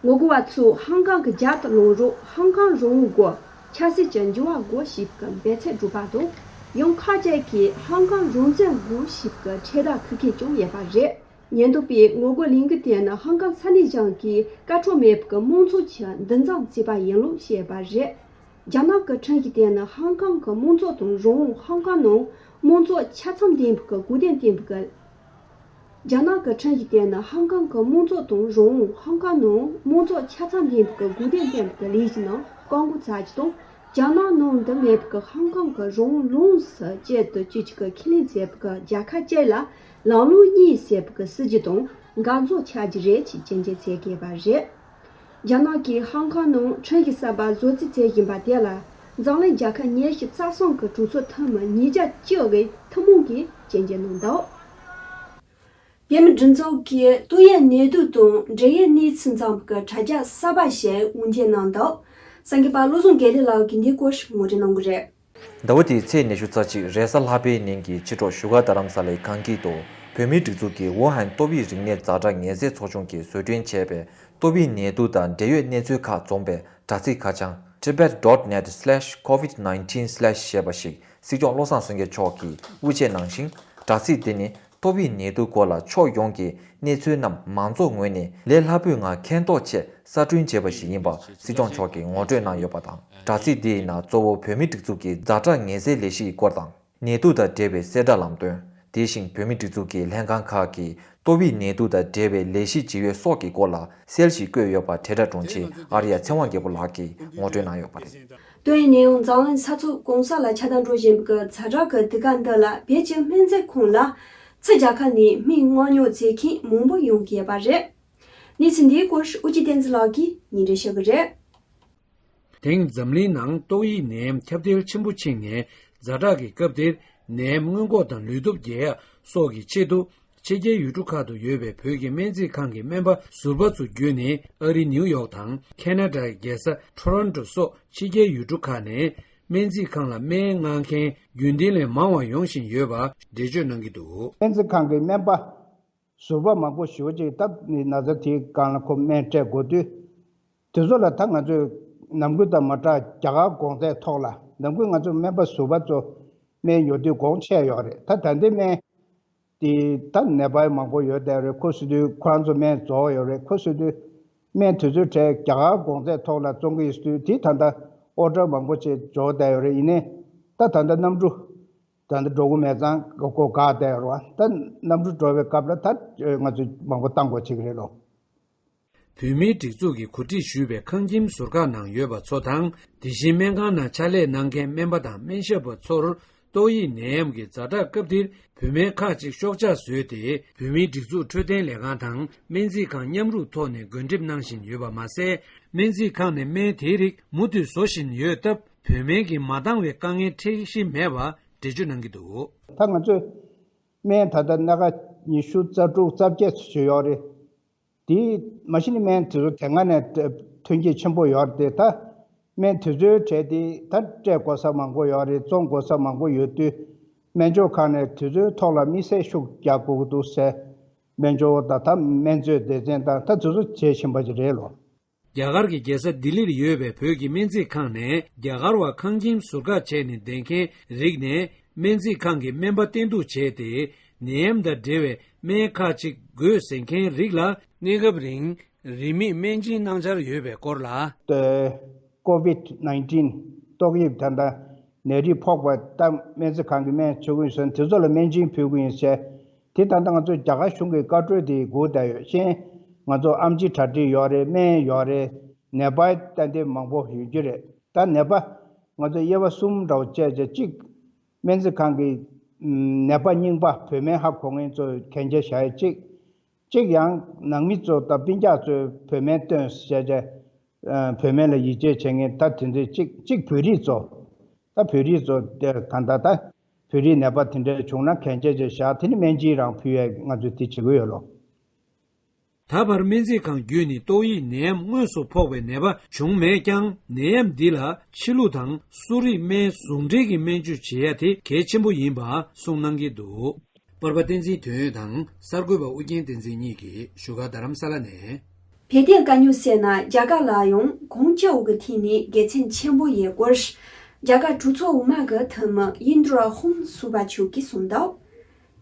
ངོ་རྒོལ་བ་ཚོས་ཧང་ཀང་གི་རྒྱལ་དུ་ལོངས་རོགས། ཧང་ཀང་རང་དབང་དགོས། ཆབ་སྲིད་ཀྱི་འགྱུར་བ་དགོས་ཞེས་པའི་འབོད་ཚིག་བསྒྲགས་པ་དང་། ཡང་ཁག་ཅིག་གིས་ཧང་ཀང་རང་བཙན་དགོས་ཞེས་པའི་འཕྲེད་དར་འཁུར་མཁན་ཀྱང་ཡོད་པ་རེད། ཉེན་རྟོག་པས་ངོ་རྒོལ་ལས་འགུལ་དེ་ནི་ཧང་ཀང་ས་གནས་གཞུང་གིས་བཀའ་འཁྲོལ་མེད་པའི་མང་ཚོགས་ཀྱི་འདུ་འཛོམས་བྱས་པ་ཡིན་ལུགས་བཤད་པ་རེད། རྒྱ་ནག་གི་ཁྲིམས་ཀྱི་སྟེང་ནས་ཧང་ཀང་གི་མང་ཚོགས་དང་རང་དབང་། ཧང་ཀང་ནང་མང་ཚོགས་ཆ་ཚང་ལྡན་པའི་དགོས་དོན་ལྡན་པའི། རྒྱ་ནག་གི་ཁྲིམས་ཀྱི་སྟེང་ནས་ཧང་ཀང་གི་མང་ཚོགས་དང་རང་དབང་། ཧང་ཀང་ནང་མང་ཚོགས་ཆ་ཚང་ལྡན་པའི་དགོས་དོན་ལྡན་པའི་ལས་གཞི་རྣམས་བཀག་འགོག་བྱ་རྒྱུ་དང་། རྒྱ་ནག་ནང་དུ་མེད་པའི་ཧང་ཀང་གི་རང་དབང་ལོངས་སུ་སྤྱོད་དུ་བཅུག་རྒྱུ་གི་ཁས་ལེན་བྱས་པའི་རྒྱལ་ཁབ་བཅས་ལ་ལམ་ལུགས་གཉིས་ཟེར་བའི་སྲིད་ཇུས་དང་འགལ་འཛོལ་ཆགས་ཀྱི་རེད་ཅེས་སྐྱོན་བརྗོད་བྱེད་དགོས་པ་རེད། རྒྱ་ནག་གིས་ཧང་ཀང་ནང་ཁྲིམས་ཀྱི་ཟམ་པ་བཟོ་རྩིས་བྱེད་བཞིན་པ་དེ་ལ་འཛམ་གླིང་རྒྱལ་ཁབ་ཉི་ཤུ་རྩ་གསུམ་གྱི་གྲོས་ཚོགས་འཐུས་མི་ཉིས་བརྒྱ་བཅུ་གིས་ཐུན་མོང་གིས་སྐྱོན་བརྗོད་གནང་འདུག་བོད་མིའི་སྒྲིག་འཛུགས་ཀྱིས་ཏོག་དབྱིབས་ནད་དུག་དང་འབྲེལ་ཡོད་གནས་ཚུལ་ཚང་མ་གི་དྲ་རྒྱ་གསར་པ་ཞིག་དབུ་འབྱེད་གནང་འདུག་གསར་འགོད་པ་བློ་བཟང་དགེ་ལེགས་ལགས་ཀྱིས་འདིའི་སྐོར་ངོ་སྤྲོད་གནང་གི་རེད། ཟླ་བ་འདིའི་ཚེས་ཉི་ཤུ་རྩ་གཅིག་རེས་གཟའ་ལྷག་པའི་ཉིན་གྱི་ཕྱི་དྲོ་བཞུགས་སྒར་རྡ་རམ་ས་ལའི་ཁང་དཀྱིལ་དུ་བོད་མིའི་སྒྲིག་འཛུགས་ཀྱི་ཝུ་ཧན་ཏོག་དབྱིབས་རིག་གནས་ཛ་དྲག་ངལ་སེལ་ཚོགས་ཆུང་གིས་བཟོ་སྐྲུན་བྱས་པའི་ཏོག་དབྱིབས་ནད་དུག་དང་འབྲེལ་ཡོད་གནས་ཚུལ་ཁག་འཛོམས་པའི་དྲ་ཚིགས་ཁ་བྱང་tibet dot net slash covid nineteen slash ཞེས་པ་ཞིག་སྲིད་སྐྱོང་བློ་བཟང་སེང་གེ་མཆོག་གིས་དབུ་འབྱེད་གནང་ཞིང་། དྲ་ཚིགས་འདི་ནི་ཏོག་དབྱིབས་ནད་དུག་སྐོར་ལ་ཕྱོགས་ཡོངས་ཀྱི་གནས་ཚུལ་རྣམས་མང་ཚོགས་ངོས་ནས་ལས་སླ་པོའི་ངང་མཁྱེན་རྟོགས་ཆེད་གསར་སྐྲུན་བྱས་པ་ཞིག་ཡིན་པ་སྲིད་སྐྱོང་མཆོག་གིས་ངོ་སྤྲོད་གནང་ཡོད་པ་དང་། དྲ་ཚིགས་འདིའི་ནང་གཙོ་བོ་བོད་མིའི་སྒྲིག་འཛུགས་ཀྱི་ཛ་དྲག་ངལ་སེལ་ལས་གཞིའི་སྐོར་དང་། ནད་དུག་དང་འབྲེལ་བའི་གསལ་བསྒྲགས་ལམ་སྟོན། དེ་བཞིན་བོད་མིའི་སྒྲིག་འཛུགས་ཀྱི་ལྷན་ཁང་ཁག་གིས་ཏོག་དབྱིབས་ནད་དུག་དང་འབྲེལ་བའི་ལས་གཞི་ཇི་ཡོད་སོགས་ཀྱི་སྐོར་ལ་གསལ་ཞིག་བཀོད་ཡོད་པ་དྲིལ་བསྒྲགས་དྲུང་ཆེ་ཨར་ཡ་ཚེ་དབང་རྒྱལ་པོ་ལགས་ཀྱིས་ངོ་སྤྲོད་གནང་ཡོད་པ་རེད། ཏོག་དབྱིབས་ནད་ཡམས་འཛམ་གླིང་ས་ཕྱོགས་གང་ས་ལ་ཁྱབ་གདལ་འགྲོ་བཞིན་པའི་ཛ་དྲག་གི་དུས་སྐབས་འདི་ལ་བོད་ཀྱི་སྨན་རྩིས་ཁང་ལ་ཕྱི་རྒྱལ་ཁབ་ནས་སྨན་མངགས་ཉོ་བྱེད་མཁན་མང་པོ་ཡོང་གི་ཡོད་པ་རེད། གནས་ཚུལ་འདིའི་སྐོར་ཨོ་རྒྱན་བསྟན་འཛིན་ལགས་ཀྱིས་སྙན་སྒྲོན་ཞུ་གི་རེད། དེང་འཛམ་གླིང་ནང་ཏོག་དབྱིབས་ནད་ཡམས་ཁྱབ་གདལ་ཆེན་པོ་ཕྱིན་ནས་ཛ་དྲག་གི་སྐབས་འདིར་ནད་ཡམས་སྔོན་འགོག་དང་ལུས་སྟོབས་རྒྱས་ཡག་སོགས་ཀྱི་ཆེད་དུ། ཕྱི་རྒྱལ་ཡུལ་གྲུ་ཁག་ཏུ་ཡོད་པའི་བོད་ཀྱི་སྨན་རྩིས་ཁང་གི་སྨན་པ་ཟུར་པ་ཚོ་བརྒྱུད་ནས་ཨ་རིའི་ནིའུ་ཡོག་དང་ཁེ་ན་ཌའི་རྒྱལ་ས་ཊོ་རོན་ཊོ་སོགས་ཕྱི་རྒྱལ་ཡུལ་གྲུ་ཁག་ནས་སྨན་རྩིས་ཁང་ལ་སྨན་མངགས་མཁན་རྒྱུན་ལྡན་ལས་མང་བ་ཡོང་བཞིན་ཡོད་པ་འགྲེལ་བརྗོད་གནང་གི་འདུག་སྨན་རྩིས་ཁང་གི་སྨན་པ་ཟུར་པ་མང་པོ་ཞེ་པོ་ཅིག་སྟབས་ནི་ན་ཚ་དེའི་སྒང་ལ་ཁོ་སྨན་སྤྲད་དགོས་དུས། དེ་ཚོ་ལ་ད་ང་ཚོས་ནམ་རྒྱུན་དང་མ་འདྲ་རྒྱ་གར་གོང་ཚད་ཐོག་ལ་ནམ་རྒྱུན་ང་ཚོ་སྨན་པ་ཟུར་པ་ཚོ་སྨན་ཉོ་དུས་གོང་ཆེ་ཡོད་རེད། ད་ད་ལྟའི་སྨན་དེ་ད་ནད་པ་མང་པོ་ཡོད་བསྡད་རེད། ཁོ་སི་དུས་ཁོ་རང་ཚོ་སྨན་རྫོགས་ཡོད་རེད། ཁོ་སི་དུས་སྨན་དུས་ཚོད་བྲལ་རྒྱ་གར་གོང་ཚད་ཐོག་ལ་བཙོང་གི་ཡོད་དུས་དེ་ད་ལྟ་ཨོ་ཌར་མང་པོ་ཅིག་འབྱོར་བསྡད་ཡོད་རེད། ཡིན་ནའི་ད་ད་ལྟ་གནམ་གྲུ་ད་ལྟ་འགྲོ་གི་མེད་ཙང་སྒོ་འགག་བསྡད་ཡོད་རེད་བ། ད་གནམ་གྲུ་འགྲོ་བའི་སྐབས་ལ་ད་ང་ཚོ་མང་པོ་བཏང་དགོས་བྱེད་ཀྱི་རེད་ལོ། བོད་མིའི་སྒྲིག་འཛུགས་ཀྱིས་གོ་སྒྲིག་ཞུས་པའི་ཁང་ཁྱིམ་ཟུར་བཀག་ནང་ཡོད་པ་ཚོ་དང་། དེ་བཞིན་སྨན་ཁང་ནང་ཕྱག་ལས་གནང་མཁན་སྨན་པ་དང་སྨན་ཞབས་པ་ཚོར་ཏོག་དབྱིབས་ནད་ཡམས་ཀྱི་ཛ་དྲག་སྐབས་འདིར་བོད་སྨན་ཁག་ཅིག་ཤོག་ཆག་བཟོས་ཏེ། བོད་མིའི་སྒྲིག་འཛུགས་འཕྲོད་བསྟེན་ལས་ཁང་དང་སྨན་རྩིས་ཁང་མཉམ་རུབ་ཐོག་ནས་བགོ་འགྲེམས་གནང་བཞིན་ཡོད་པ་མ་ཟད། སྨན་རྩིས་ཁང་ནས་སྨན་དེའི་རིགས་མུ་མཐུད་བཟོ་བཞིན་ཡོད་སྟབས། བོད་སྨན་གྱིས་མ་འདང་བའི་དཀའ་ངལ་འཕྲད་བཞིན་མེད་པ་འགྲེལ་བརྗོད་གནང་གི་འདུག་ད་ང་ཚོས་སྨན་ད་ལྟ་སྣ་ཁ་ཉི་ཤུ་རྩ་དྲུག་རྩ་བརྒྱད་ཙམ་ཞིག་ཡོད་རེད། དེ་མ་གཞི་ནས་སྨན་དེ་ཚོ་དེ་སྔ་ནས་ཐོན་སྐྱེད་ཆེན་པོ་ཡོད་རེད། ད་ སྨན་དུས་ཚོད་བྲལ་ཏེ་ད་སྤྲད་དགོས་ས་མང་པོ་ཡོད་རེད། བཙོང་དགོས་ས་མང་པོ་ཡོད་དུས། སྨན་སྦྱོང་ཁང་ནས་དུས་ཚོད་ཐོག་ལ་དམིགས་བསལ་ཤུགས་རྒྱག་དགོས་ཀྱི་འདུག་ཟེར། སྨན་སྦྱོང་དང་ད་སྨན་བཅོས་སྡེ་ཚན་དང་ད་དུས་ཚོད་བྱེད་བཞིན་པ་ཞིག་རེད་ལོ། རྒྱ་གར་གྱི་རྒྱལ་ས་ལྡི་ལིར་ཡོད་པའི་བོད་ཀྱི་སྨན་རྩིས་ཁང་ནས་རྒྱ་གར་བ་ཁང་ཁྱིམ་ཟུར་བཀག་བྱས་ནས་བསྡད་མཁན་རིགས་ནས། སྨན་རྩིས་ཁང་གི་སྨན་པ་བསྟེན་གཏུག་བྱས་ཏེ། ནད་ཡམས་དང་འབྲེལ་བའི་སྨན་ཁག་ཅིག་དགོས་ཟེར་མཁན་རིགས་ལ། གནས་སྐབས་རིང་རིན་མེད་སྨན་སྦྱིན་གནང་འཆར་ཡོད་པའི་སྐོར་ལ། ཀོ་ཝིད་ནའིན་ཊིན་ཏོག་དབྱིབས་ད་ལྟ་ནད་རིགས་ཕོག་པ་ལྟ་སྨན་རྩིས་ཁང་གི་སྨན་མཆོད་ཀྱི་ཡིན་ཟེར། དེ་ཚོ་ལ་སྨན་སྦྱིན་ཕུལ་གྱི་ཡིན་ཟེར། དེ་ད་ལྟ་ང་ཚོ་རྒྱ་གར་གཞུང་གི་བཀའ་འཁྲོལ་དེ་སྒུག་བསྡད་ཡོད། གཞན་ང་ཚོ་ཨེམ་ཆི་གྲ་སྒྲིག་ཡོད་རེད། སྨན་ཡོད་རེད། ནད་པ་ཏན་ཏན་མང་པོ་ཡོད་རྒྱུ་རེད། ད་ནད་པ་ང་ཚོ་དབྱེ་བ་གསུམ་འདྲ་བོ་བྱས་བྱས། གཅིག་སྨན་རྩིས་ཁང་གི་ནད་པ་རྙིང་པ་བོད་སྨན་ཧ་གོ་མཁན་ཚོ་གན་རྒྱ་བཞག་ཡས་གཅིག་གཅིག་ཡང་ནང་མི་ཚོ་དང་སྤུན་ཀྱག་ཚོས་བོད་སྨན་སྟོན་བྱས་བྱས། བོད་སྨན་ལ་ཡིད་ཆེས་བྱེད་མཁན་ད་དེ་འདྲའི་གཅིག་གཅིག་བོད་རིགས་ཚོ། ད་བོད་རིགས་ཚོ་དེ་ད་ད་ད་བོད་རིགས་ནད་པ་དེ་འདྲ་བྱུང་ན་གན་རྒྱ་ཅིག་བཞག་དེ་ནི་སྨན་སྦྱིན་རང་ཕུལ་ཡས་ང་ཚོས་དེ་བྱེད་ཀྱི་ཡོད་ལོ། ད་བར་སྨན་རྩིས་ཁང་བརྒྱུད་ནས་ཏོག་དབྱིབས་ནད་ཡམས་དངོས་སུ་ཕོག་པའི་ནད་པ་བྱུང་མེད་ཀྱང་། ནད་ཡམས་འདི་ལ་ཕྱི་ལུགས་དང་གསོ་རིག་སྨན་ཟུང་འབྲེལ་གྱིས་སྨན་བཅོས་བྱེད་ཡ་དེ་གལ་ཆེན་པོ་ཡིན་པ་གསུངས་གནང་གི་འདུག་པར་པ་བསྟན་འཛིན་དོན་ཡོད་དང་གསར་འགོད་པ་ཨུ་རྒྱན་བསྟན་འཛིན་གཉིས་ཀྱིས་བཞུགས་སྒར་རྡ་རམ་ས་ལ་ནས། བལ་དེ་དཀའ་རྙོག་སེལ་ན་རྒྱ་གར་ལ་ཡང་གངས་སྐྱོ་བོ་གི་ཐད་ནས་དགེ་མཚན་ཆེན་པོ་ཡོད་སྐོར། རྒྱ་གར་གྲོས་ཚོགས་འོག་མ་གི་འཐུས་མི་ཨིན་དྲ་ཧོམ་སུ་བྷ་ཆོ་གིས་གསུངས་འདུག་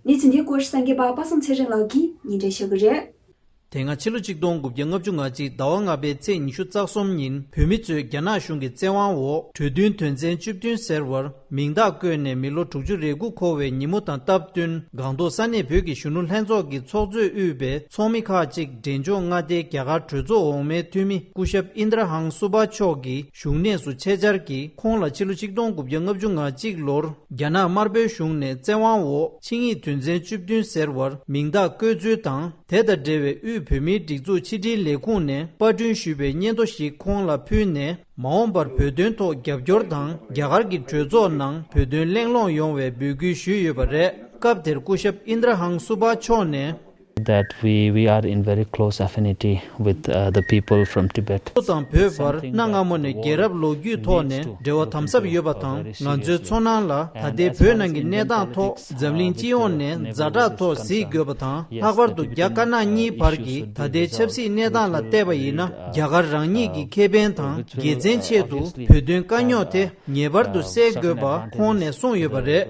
གནས་ཚུལ་འདིའི་སྐོར་གསར་འགོད་པ་པ་སངས་ཚེ་རིང་ལགས་ཀྱིས་སྙན་སྒྲོན་ཞུ་གི་རེད། དེ་སྔ་ཕྱི་ལོ་ཆིག་སྟོང་དགུ་བརྒྱ་ལྔ་བཅུ་ང་གཅིག་ཟླ་བ་ལྔ་པའི་ཚེས་ཉི་ཤུ་རྩ་གསུམ་ཉིན་བོད་མི་ཚོས་རྒྱ་ནག་གཞུང་གི་བཙན་དབང་འོག་གྲོས་མཐུན་དོན་ཚན་བཅུ་བདུན་ཟེར་བར་མིང་རྟགས་བཀོད་ནས་མི་ལོ་དྲུག་ཅུ་རེ་དགུ་འཁོར་བའི་ཉིན་མོ་དང་སྟབས་བསྟུན་སྒང་ཏོག་ས་གནས་བོད་ཀྱི་གཞོན་ནུ་ལྷན་ཚོགས་ཀྱི་ཚོགས་གཙོས་དབུས་པའི་ཚོགས་མི་ཁག་ཅིག་འབྲས་ལྗོངས་མངའ་སྡེའི་རྒྱ་གར་གྲོས་ཚོགས་འོག་མའི་འཐུས་མི་སྐུ་ཞབས་ཨིན་དྲ་ཧང་སུ་བྷ་ཆོག་གི་བཞུགས་གནས་སུ་ཆེད་བཅར་གྱིས་ཁོང་ལ་ཕྱི་ལོ་ཆིག་སྟོང་དགུ་བརྒྱ་ལྔ་བཅུ་ང་གཅིག་ལོར་རྒྱ་ནག་དམར་པོའི་གཞུང་ནས་བཙན་དབང་འོག་ཆིངས་ཡིག་དོན་ཚན་བཅུ་བདུན་ཟེར་བར་མིང་རྟགས་བཀོད་ཚུལ་དང་། དེ་དང་འབྲེལ་བའི་དབུས་བོད་མིའི་སྒྲིག་འཛུགས་ཕྱི་དྲིལ་ལས་ཁུངས་ནས་པར་སྐྲུན་ཞུས་པའི་སྙན་ཐོ་ཞིག་ཁོང་ལ་ཕུལ་ནས། མ་འོངས་པར་བོད་དོན་ཐོག་རྒྱབ་སྐྱོར་དང་། རྒྱ་གར་གྱི་གྲོས་ཚོགས་ནང་བོད་དོན་གླེང་སློང་ཡོང་བའི་འབོད་སྐུལ་ཞུས་ཡོད་པ་རེད། སྐབས་དེར་སྐུ་ཞབས་ཨིན་དྲ་ཧང་སུ་བྷ་ཆོག་ནས། That we, we are in very close affinity with, uh, the people from Tibet. བོད་དང་བོད་བར་གནའ་སྔ་མོ་ནས་རྒྱལ་རབས་ལོ་རྒྱུས་ཐོག་ནས་འབྲེལ་བ་དམ་ཟབ་ཡོད་པ་དང་། ང་ཚོའི་ཚོར་སྣང་ལ་ད་ལྟའི་བོད་ནང་གི་གནས་སྟངས་ཐོག་འཛམ་གླིང་སྤྱི་ཡོངས་ནས་ཛ་དྲག་ཐོག་གཟིགས་དགོས་པ་དང་། ལྷག་པར་དུ་རྒྱ་དཀར་ནག་གཉིས་བར་གྱི་ད་ལྟའི་ཆབ་སྲིད་གནས་སྟངས་ལ་བལྟས་པ་ཡིན་ན། རྒྱ་གར་རང་ཉིད་ཀྱི་ཁེ་ཕན་དང་དགེ་མཚན་ཆེད་དུ་བོད་དོན་དཀའ་རྙོག་དེ་ངེས་པར་དུ་སེལ་དགོས་པ་ཁོང་ནས་གསུངས་ཡོད་པ་རེད།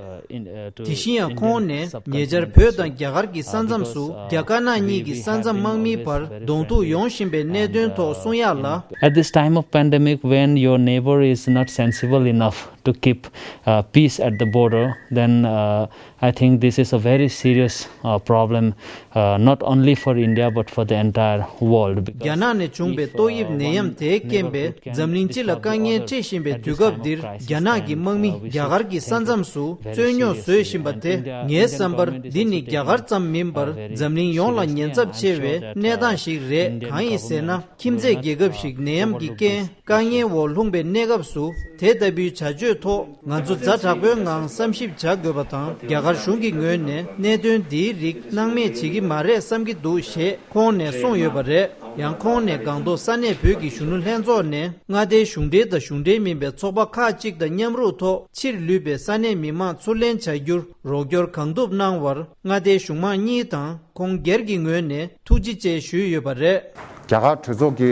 དེ་བཞིན་ཡང་ཁོང་ནས་ཉེ་ཆར་བོད་དང་རྒྱ་གར་གྱི་ས་མཚམས་སུ་རྒྱ་དཀར་ནག་གཉིས་ཀྱི་ས་མཚམས་དམག་མིའི་བར་གདོང་ཐུག་ཡོང་བཞིན་པའི་གནད་དོན་ཐོག་གསུང་ཡག་ལ། At this time of pandemic, when your neighbor is not sensible enough to keep, uh, peace at the border, then, uh, I think this is a very serious, uh, problem, uh, not only for India but for the entire world. རྒྱ་ནག་ནས་བྱུང་པའི་ཏོག་དབྱིབས་ནད་ཡམས་དེས་རྐྱེན་པས་འཛམ་གླིང་སྤྱི་ལ་དཀའ་ངལ་འཕྲད་བཞིན་པའི་དུས་སྐབས་འདིར། རྒྱ་ནག་གི་དམག་མི་རྒྱ་གར་གྱི་ས་མཚམས་སུ་རྩོད་རྙོག་བཟོས་བཞིན་པ་དེ། ངའི་བསམ་པར་འདི་ནི་རྒྱ་གར་ཙམ་མིན་པར་འཛམ་གླིང་ཡོངས་ལ་ཉེན་ཚབས་ཆེ་བའི་གནས་སྟངས་ཤིག་རེད། གང་ཡིན་ཟེར་ན། ཁྱིམ་མཚེས་རྒྱལ་ཁབ་ཞིག་ནད་ཡམས་ཀྱི་རྐྱེན་དཀའ་ངལ་འོག་ལྷུང་པའི་གནས་སྐབས་སུ། དེ་ལྟ་བུའི་བྱ་སྤྱོད་ཐོག་ང་ཚོ་ཛ་དྲག་པོའི་ངང་བསམ་ཞིབ་བྱ་དགོས་པ་དང་། རྒྱ་གར་གཞུང་གི་ངོས་ནས་གནད་དོན་འདིའི་རིགས་སྣང་མེད་བྱེད་ཀྱི་མ་རེད་བསམ་གྱི་འདུག་ཞེས་ཁོང་ནས་གསུངས་ཡོད་པ་རེད། ཡང་ཁོང་ནས་སྒང་ཏོག་ས་གནས་བོད་ཀྱི་གཞོན་ནུ་ལྷན་ཚོགས་ནས་མངའ་སྡེའི་གཞུང་འབྲེལ་དང་གཞུང་འབྲེལ་མིན་པའི་ཚོགས་པ་ཁག་ཅིག་དང་མཉམ་རུབ་ཐོག་ཕྱིར་ལུས་པའི་ས་གནས་མི་མང་ཚུར་ལེན་བྱ་རྒྱུར་རོགས་སྐྱོར་གང་ཐུབ་གནང་བར་མངའ་སྡེའི་གཞུང་མང་གཉིས་དང་། ཁོང་སྒེར་གྱི་ངོས་ནས་ཐུགས་རྗེ་ཆེ་ཞུས་ཡོད་པ་རེད། རྒྱ་གར་གྲོས་ཚོགས་ཀྱི་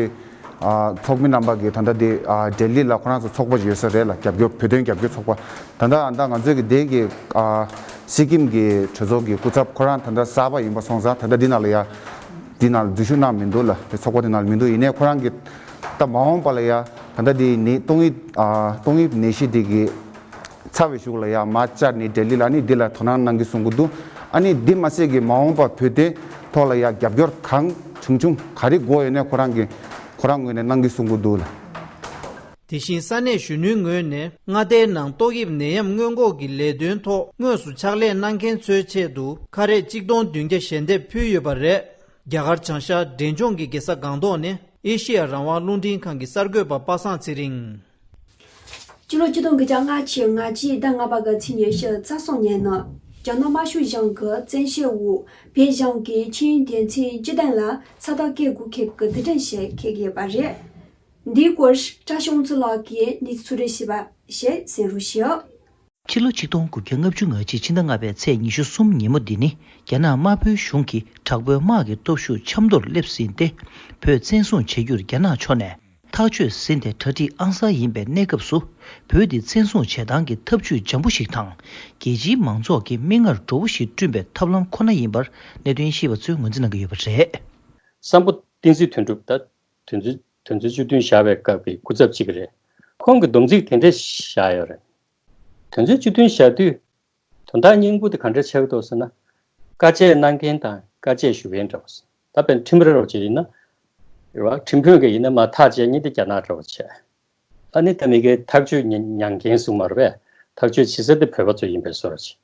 ཨ་ཚོགས་མི་རྣམ་པ་གིས་ད་ལྟ་དེ་ཨ་ལྡི་ལི་ལ་ཁོ་རང་ཚོ་ཚོགས་པ་ཡོད་ས་རེད་ལ། རྒྱབ་སྐྱོར་བོད་དོན་རྒྱབ་སྐྱོར་ཚོགས་པ། ད་ལྟ་ཨ་ད་ང་ཚོའི་གི་དེ་གི་ཨ་སི་ཀིམ་གི་གྲོས་ཚོགས་ཀྱི་སྐུ་ཚབ་ཁོ་རང་ད་ལྟ་གསར་པ་ཡིན་པ་སོང་ཙང་། ད་ལྟ་འདི་ནང་ལ་ཡ་འདི་ནང་ལ་འཛུལ་ཞུགས་གནང་མི་འདུག་ལ། དེ་ཚོགས་པ་འདི་ནང་ལ་མི་འདུག་ཡིན་ནའི་ཁོ་རང་གི་ད་མ་འོངས་པ་ལ་ཡ་ད་ལྟ་དེ་ནི་ཏོག་དབྱིབས་ཨ་ཏོག་དབྱིབས་ནད་གཞི་དེ་གི་ཚ་བའི་གཞུག་ལ་ཡང་མར་བཅར་ནས་ལྡི་ལི་ལ་ནི་འདི་ལ་དོ་སྣང་གནང་གི་གསུང་གི་འདུག་ཨ་ནི་འདི་མ་ཟད་ཀྱི་མ་འོངས་པ་བོད་དོན་ཐོག་ལ་ཡང་རྒྱབ་སྐྱོར་གང་བྱུང་བྱུང་ག་རེ་དགོས་ཡོད་ནས་ཁོ་རང་གི་ཁོ་རང་ངོས་ནས་གནང་གི་གསུང་གི་འདུག་ལ། དེ་བཞིན་ས་གནས་གཞོན་ནུའི་ངོས་ནས་མངའ་སྡེའི་ནང་ཏོག་དབྱིབས་ནད་ཡམས་སྔོན་འགོག་གི་ལས་དོན་ཐོག་དངོས་སུ་ཕྱག་ལས་གནང་མཁན་ཚོའི་ཆེད་དུ་ཁ་རས་གཅིག་སྟོང་བདུན་བརྒྱ་ཞལ་འདེབས་ཕུལ་ཡོད་པ་རེད། རྒྱ་གར་བྱང་ཤར་འབྲས་ལྗོངས་ཀྱི་རྒྱལ་ས་སྒང་ཏོག་ནས་ཨེ་ཤེ་ཡ་རང་དབང་རླུང་འཕྲིན་ཁང་གི་གསར་འགོད་པ་པ་སངས་ཚེ་རིང་། སྤྱི་ལོ་ཆིག་སྟོང་དགུ་བརྒྱ་ལྔ་བཅུ་ང་གཅིག་ཟླ་ལྔ་པ་གི་ཚེས་ཉི་ཤུ་རྩ་གསུམ་ཉིན་ནི་རྒྱ་ནག་དམར་ཤོག་གཞུང་གི་བཙན་ཤེད་འོག་བོད་གཞུང་གིས་ཆིངས་ཡིག་དོན་ཚན་བཅུ་བདུན་ལ་ས་རྟགས་བཀོད་དགོས་ཁེལ་གྱི་དུས་དྲན་ཞིག་འཁེལ་གྱི་ཡོད་པ་རེད། འདིའི་སྐོར་བཀྲ་ཤིས་དབང་ཚོགས་ལགས་ཀྱིས་གནས་ཚུལ་ཞིབ་པ་ཞིག་གསན་རོགས་ཞུ། ཕྱི་ལོ་ཆིག་སྟོང་དགུ་བརྒྱ་ལྔ་བཅུ་ང་གཅིག་ཕྱི་ཟླ་ལྔ་པའི་ཚེས་ཉི་ཤུ་གསུམ་ཉིན་མོ་འདི་ནི་རྒྱ་ནག་དམར་པོའི་གཞུང་གིས་དྲག་པོའི་དམག་གི་སྟོབས་ཤུགས་ཆབ་མདོར་སླེབས་ཟིན་ཏེ། བོད་བཙན་བཟུང་བྱེད་རྒྱུར་རྒྱ་ནག་ཕྱོགས་ནས་ཐག་གཅོད་ཟིན་ཏེ་གྲ་སྒྲིག་ཨང་གསར་ཡིན་པའི་གནས་སྐབས་སུ། བོད་འདི་བཙན་བཟུང་བྱེད་སྟངས་ཀྱི་ཐབས་ཇུས་འཇམ་པོ་ཞིག་དང་། རྒྱལ་སྤྱིའི་མང་ཚོགས་ཀྱི་མིག་སྔར་བྲོ་བོ་ཞིག་བསྐྲུན་པའི་ཐབས་ལམ་ཁོ་ན་ཡིན་པར་གནད་དོན་ཤེས་པ་ཚོས་ངོས་འཛིན་གནང་གི་ཡོད་པ་རེད། སམ་བྷོ་བསྟན་འཛིན་དོན་གྲུབ་དང་། དོན་ཚན་དོན་ཚན་བཅུ་བདུན་བཞག་པའི་སྐབས་ཀྱི་སྐུ་ཚབ་གཅིག་རེད། ཁོང་གིས་སྡོམ་ཚིག་དེ་འདྲ་བཞག་ཡོད་རེད། དོན་ཚན་བཅུ་བདུན་བཞག་དུས། དོན་དག་སྙིང་པོ་དེ་ག་འདྲ་ཆགས་ཀྱི་འདུག་ཟེར་ན། དཀའ་སྤྱད་གནང་མཁན་དང་དཀའ་སྤྱད་ཞུ་མཁན་འདྲ་བོ་ཟེར། ད་དཔེར་ན་ཁྲིམས་ར་རོགས་བྱེད་ཡིན་ན། རེད་བ། ཁྲིམས་དཔོན་གྱི་ཡིན་ན་མ་ཐག་བཅད་མཁན་དེ་རྒྱ་ནག་འདྲ་བོ་བྱས། ཨ་ནི་ད་མི་སྒེར་ཐག་གཅོད་མྱ་མྱངས་མཁན་གསུངས་མ་རེད་པས། ཐག་གཅོད་བྱེད་ས་དེ་བོད་པ་ཚོ་ཡིན་པའི་བཟོ་འདྲ་ཅིག་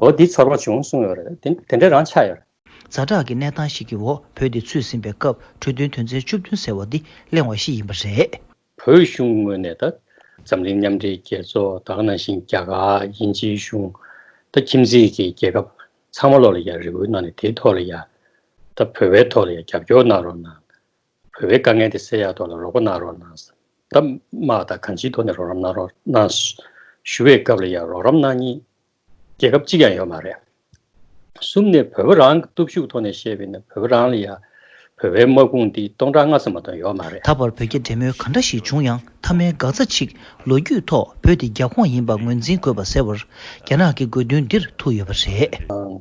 འོ་འདི་ཚོར་བ་བྱུང་གསུངས་ཡོད་རེད། དེ་དེ་འདྲ་རང་ཆགས་ཡོད་རེད། ཛ་དྲག་གི་གནས་སྟངས་ཤིག་གི་འོག་བོད་དེ་ཚུད་ཟིན་པའི་སྐབས་གྲོས་མཐུན་དོན་ཚན་བཅུ་བདུན་ཟེར་བ་འདི་གླེང་བ་ཞིག་ཡིན་པ་རེད། བོད་གཞུང་ངོས་ནས་ད་འཛམ་གླིང་མཉམ་འབྲེལ་རྒྱལ་ཚོགས་དེ་ག་ནང་བཞིན་རྒྱ་གར་དབྱིན་ཇིའི་གཞུང་། ད་ཁྱིམ་མཚེས་ཀྱི་རྒྱལ་ཁབ་ཚང་མ་ལོག་ལ་ཡ་རེ་སྐུལ་གནང་ནས་དེའི་ཐོག་ལ་ཡ། ད་བོད་པའི་ཐོག་ལ་ཡ་རྒྱབ་སྐྱོར་གནང་རོགས་གནང་། བོད་པའི་དཀའ་ངལ་དེ་སེལ་ཡག་ཐོག་ལ་རོགས་པ་གནང་རོགས་གནང་། ད་དམག་དང་གང་ཅིའི་ཐོག་ནས་རོགས་རམ་གནང་རོགས་གནང་ཞུ་བའི་སྐབས་ལ་ཡ་རོགས་རམ་གནང་མཁན་རྒྱལ་ཁབ་གཅིག་ཀྱང་ཡོད་མ་རེད། གསུམ་ནས་བོད་པ་རང་གི་སྟོབས་ཤུགས་ཐོག་ནས་བཤད་པ་ཡིན་ན་བོད་པ་རང་ལ་ཡ་བོད་པའི་དམག་དཔུང་འདི་སྟོང་ཕྲག་ལྔ་ཙམ་མ་གཏོགས་ཡོད་མ་རེད། ད་བར་བོད་ཀྱི་འབྲེལ་མོལ་ག་འདྲ་ཞིག་བྱུང་ཡང་མཐའ་མའི་འགག་རྩ་གཅིག་ལོ་རྒྱུས་ཐོག་བོད་དེ་རྒྱ་ཁོངས་ཡིན་པ་ངོས་འཛིན་དགོས་པ་ཟེར་བར་རྒྱ་ནག་གི་དགོས་འདུན་འདིར་ཐུག་ཡོད་པ་རེད།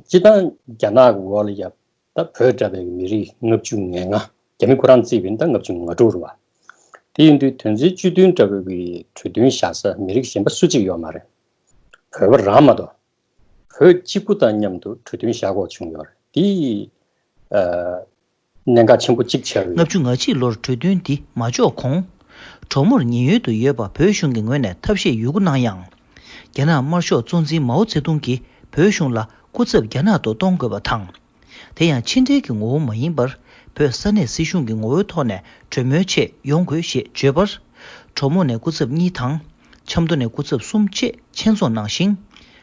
སྤྱིར་བཏང་རྒྱ་ནག་གི་འོག་ལ་ཡ། ད་བོད་འདྲ་བའི་མི་རིགས་ལྔ་བཅུ་ང་ལྔ། རྒྱ་མི་ཁོ་རང་བརྩིས་པ་ཡིན་ན་ད་ལྔ་བཅུ་ང་དྲུག་རེད་བ། དེ་ཡིན་དུས་དོན་ཚན་བཅུ་བདུན་འདྲ་བའི་གི་གྲོས་མཐུན་བཞག་ས་མི་རིགས་གཞན་པ་སུ་གཅིག་ཡོད་མ་རེད། བོད་པ་རང་མ་གཏོགས། བོད་གཅིག་པུ་དང་མཉམ་དུ་གྲོས་མཐུན་བཞག་དགོས་བྱུང་ཡོད་རེད། དེ་ཨ། གནད་འགག་ཆེན་པོ་གཅིག་ཆགས་ཡོད། ལྔ་བཅུ་ང་གཅིག་ལོར་གྲོས་མཐུན་འདི་མ་འཇོག་གོང་། གྲོགས་མོར་ཉེན་གཡོལ་དུ་ཡོད་པ་བོད་གཞུང་གི་ངོས་ནས་ཐབས་ཤེས་ཡོད་རྒུ་གནང་ཡང་། རྒྱ་ནག་དམར་ཤོག་གཙོ་འཛིན་མའོ་ཙེ་ཏུང་གིས་བོད་གཞུང་ལ་སྐུ་ཚབ་རྒྱ་ནག་ཏུ་གཏོང་དགོས་པ་དང་། དེ་ཡང་ཕྱི་འབྲེལ་གྱི་ངོ་བོ་མ་ཡིན་པར་བོད་ས་གནས་སྲིད་གཞུང་གི་ངོ་བོའི་ཐོག་ནས་གྲོས་མོལ་ཆེད་ཡོང་དགོས་ཞེས་བརྗོད་པར། གྲོགས་མོ་ནས་སྐུ་ཚབ་གཉིས་དང་། ཆབ་མདོ་ནས་སྐུ་ཚབ་གསུམ་བཅས་ཆེད་འཛོམས་གནང་ཞིང་།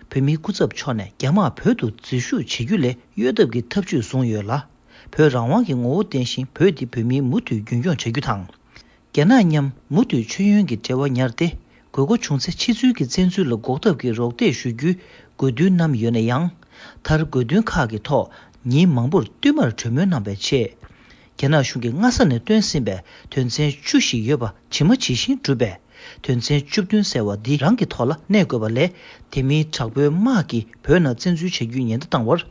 བོད་མིའི་སྐུ་ཚབ་མཆོག་ནས་རྒྱ་དམག་བོད་དུ་འཛུལ་ཞུགས་བྱེད་རྒྱུ་ལས་གཡོལ་ཐབས་ཀྱི་ཐབས་ཇུས་བཟུང་ཡོད་ལ། བོད་རང་དབང་གི་ངོ་བོ་བསྟན་ཞིང་བོད་འདི་བོད་མིའི་མུ་མཐུད་རྒྱུན་སྐྱོང་བྱ་རྒྱུ་དང་། རྒྱ་ནག་མཉམ་མུ་མཐུད་མཆོད་ཡོན་གྱི་འབྲེལ་བ་ཉར་ཏེ། དགོས་མཁོ་བྱུང་ཚེ་ཕྱི་ཚུལ་གྱི་བཙན་འཛུལ་ལ་འགོག་ཐབས་ཀྱི་རོགས་འདེགས་ཞུ་རྒྱུའི་དགོས་འདུན་བསྣམས་ཡོད་ན་ཡང་། མཐར་དགོས་འདུན་ཁག་གི་ཐོག་ཉིན་མང་པོར་བསྟུད་མར་གྲོས་མོལ་གནང་བའི་ཆེད། རྒྱ་ནག་གཞུང་གིས་སྔ་ས་ནས་བཏོན་ཟིན་པའི་དོན་ཚན་བཅུ་ཞིག་ཡོད་པ་ཇི་མ་ཇི་བཞིན་བསྒྲུབས་པས། དོན་ཚན་བཅུ་བདུན་ཟེར་བ་འདི་རང་གི་ཐོག་ལ་གནས་དགོས་པ་ལས། དེ་མིན་དྲག་པོའི་དམག་གིས་བོད་ནང་བཙན་འཛུལ་བྱ་རྒྱུའི་ཉེན་བརྡ་བཏང་བར།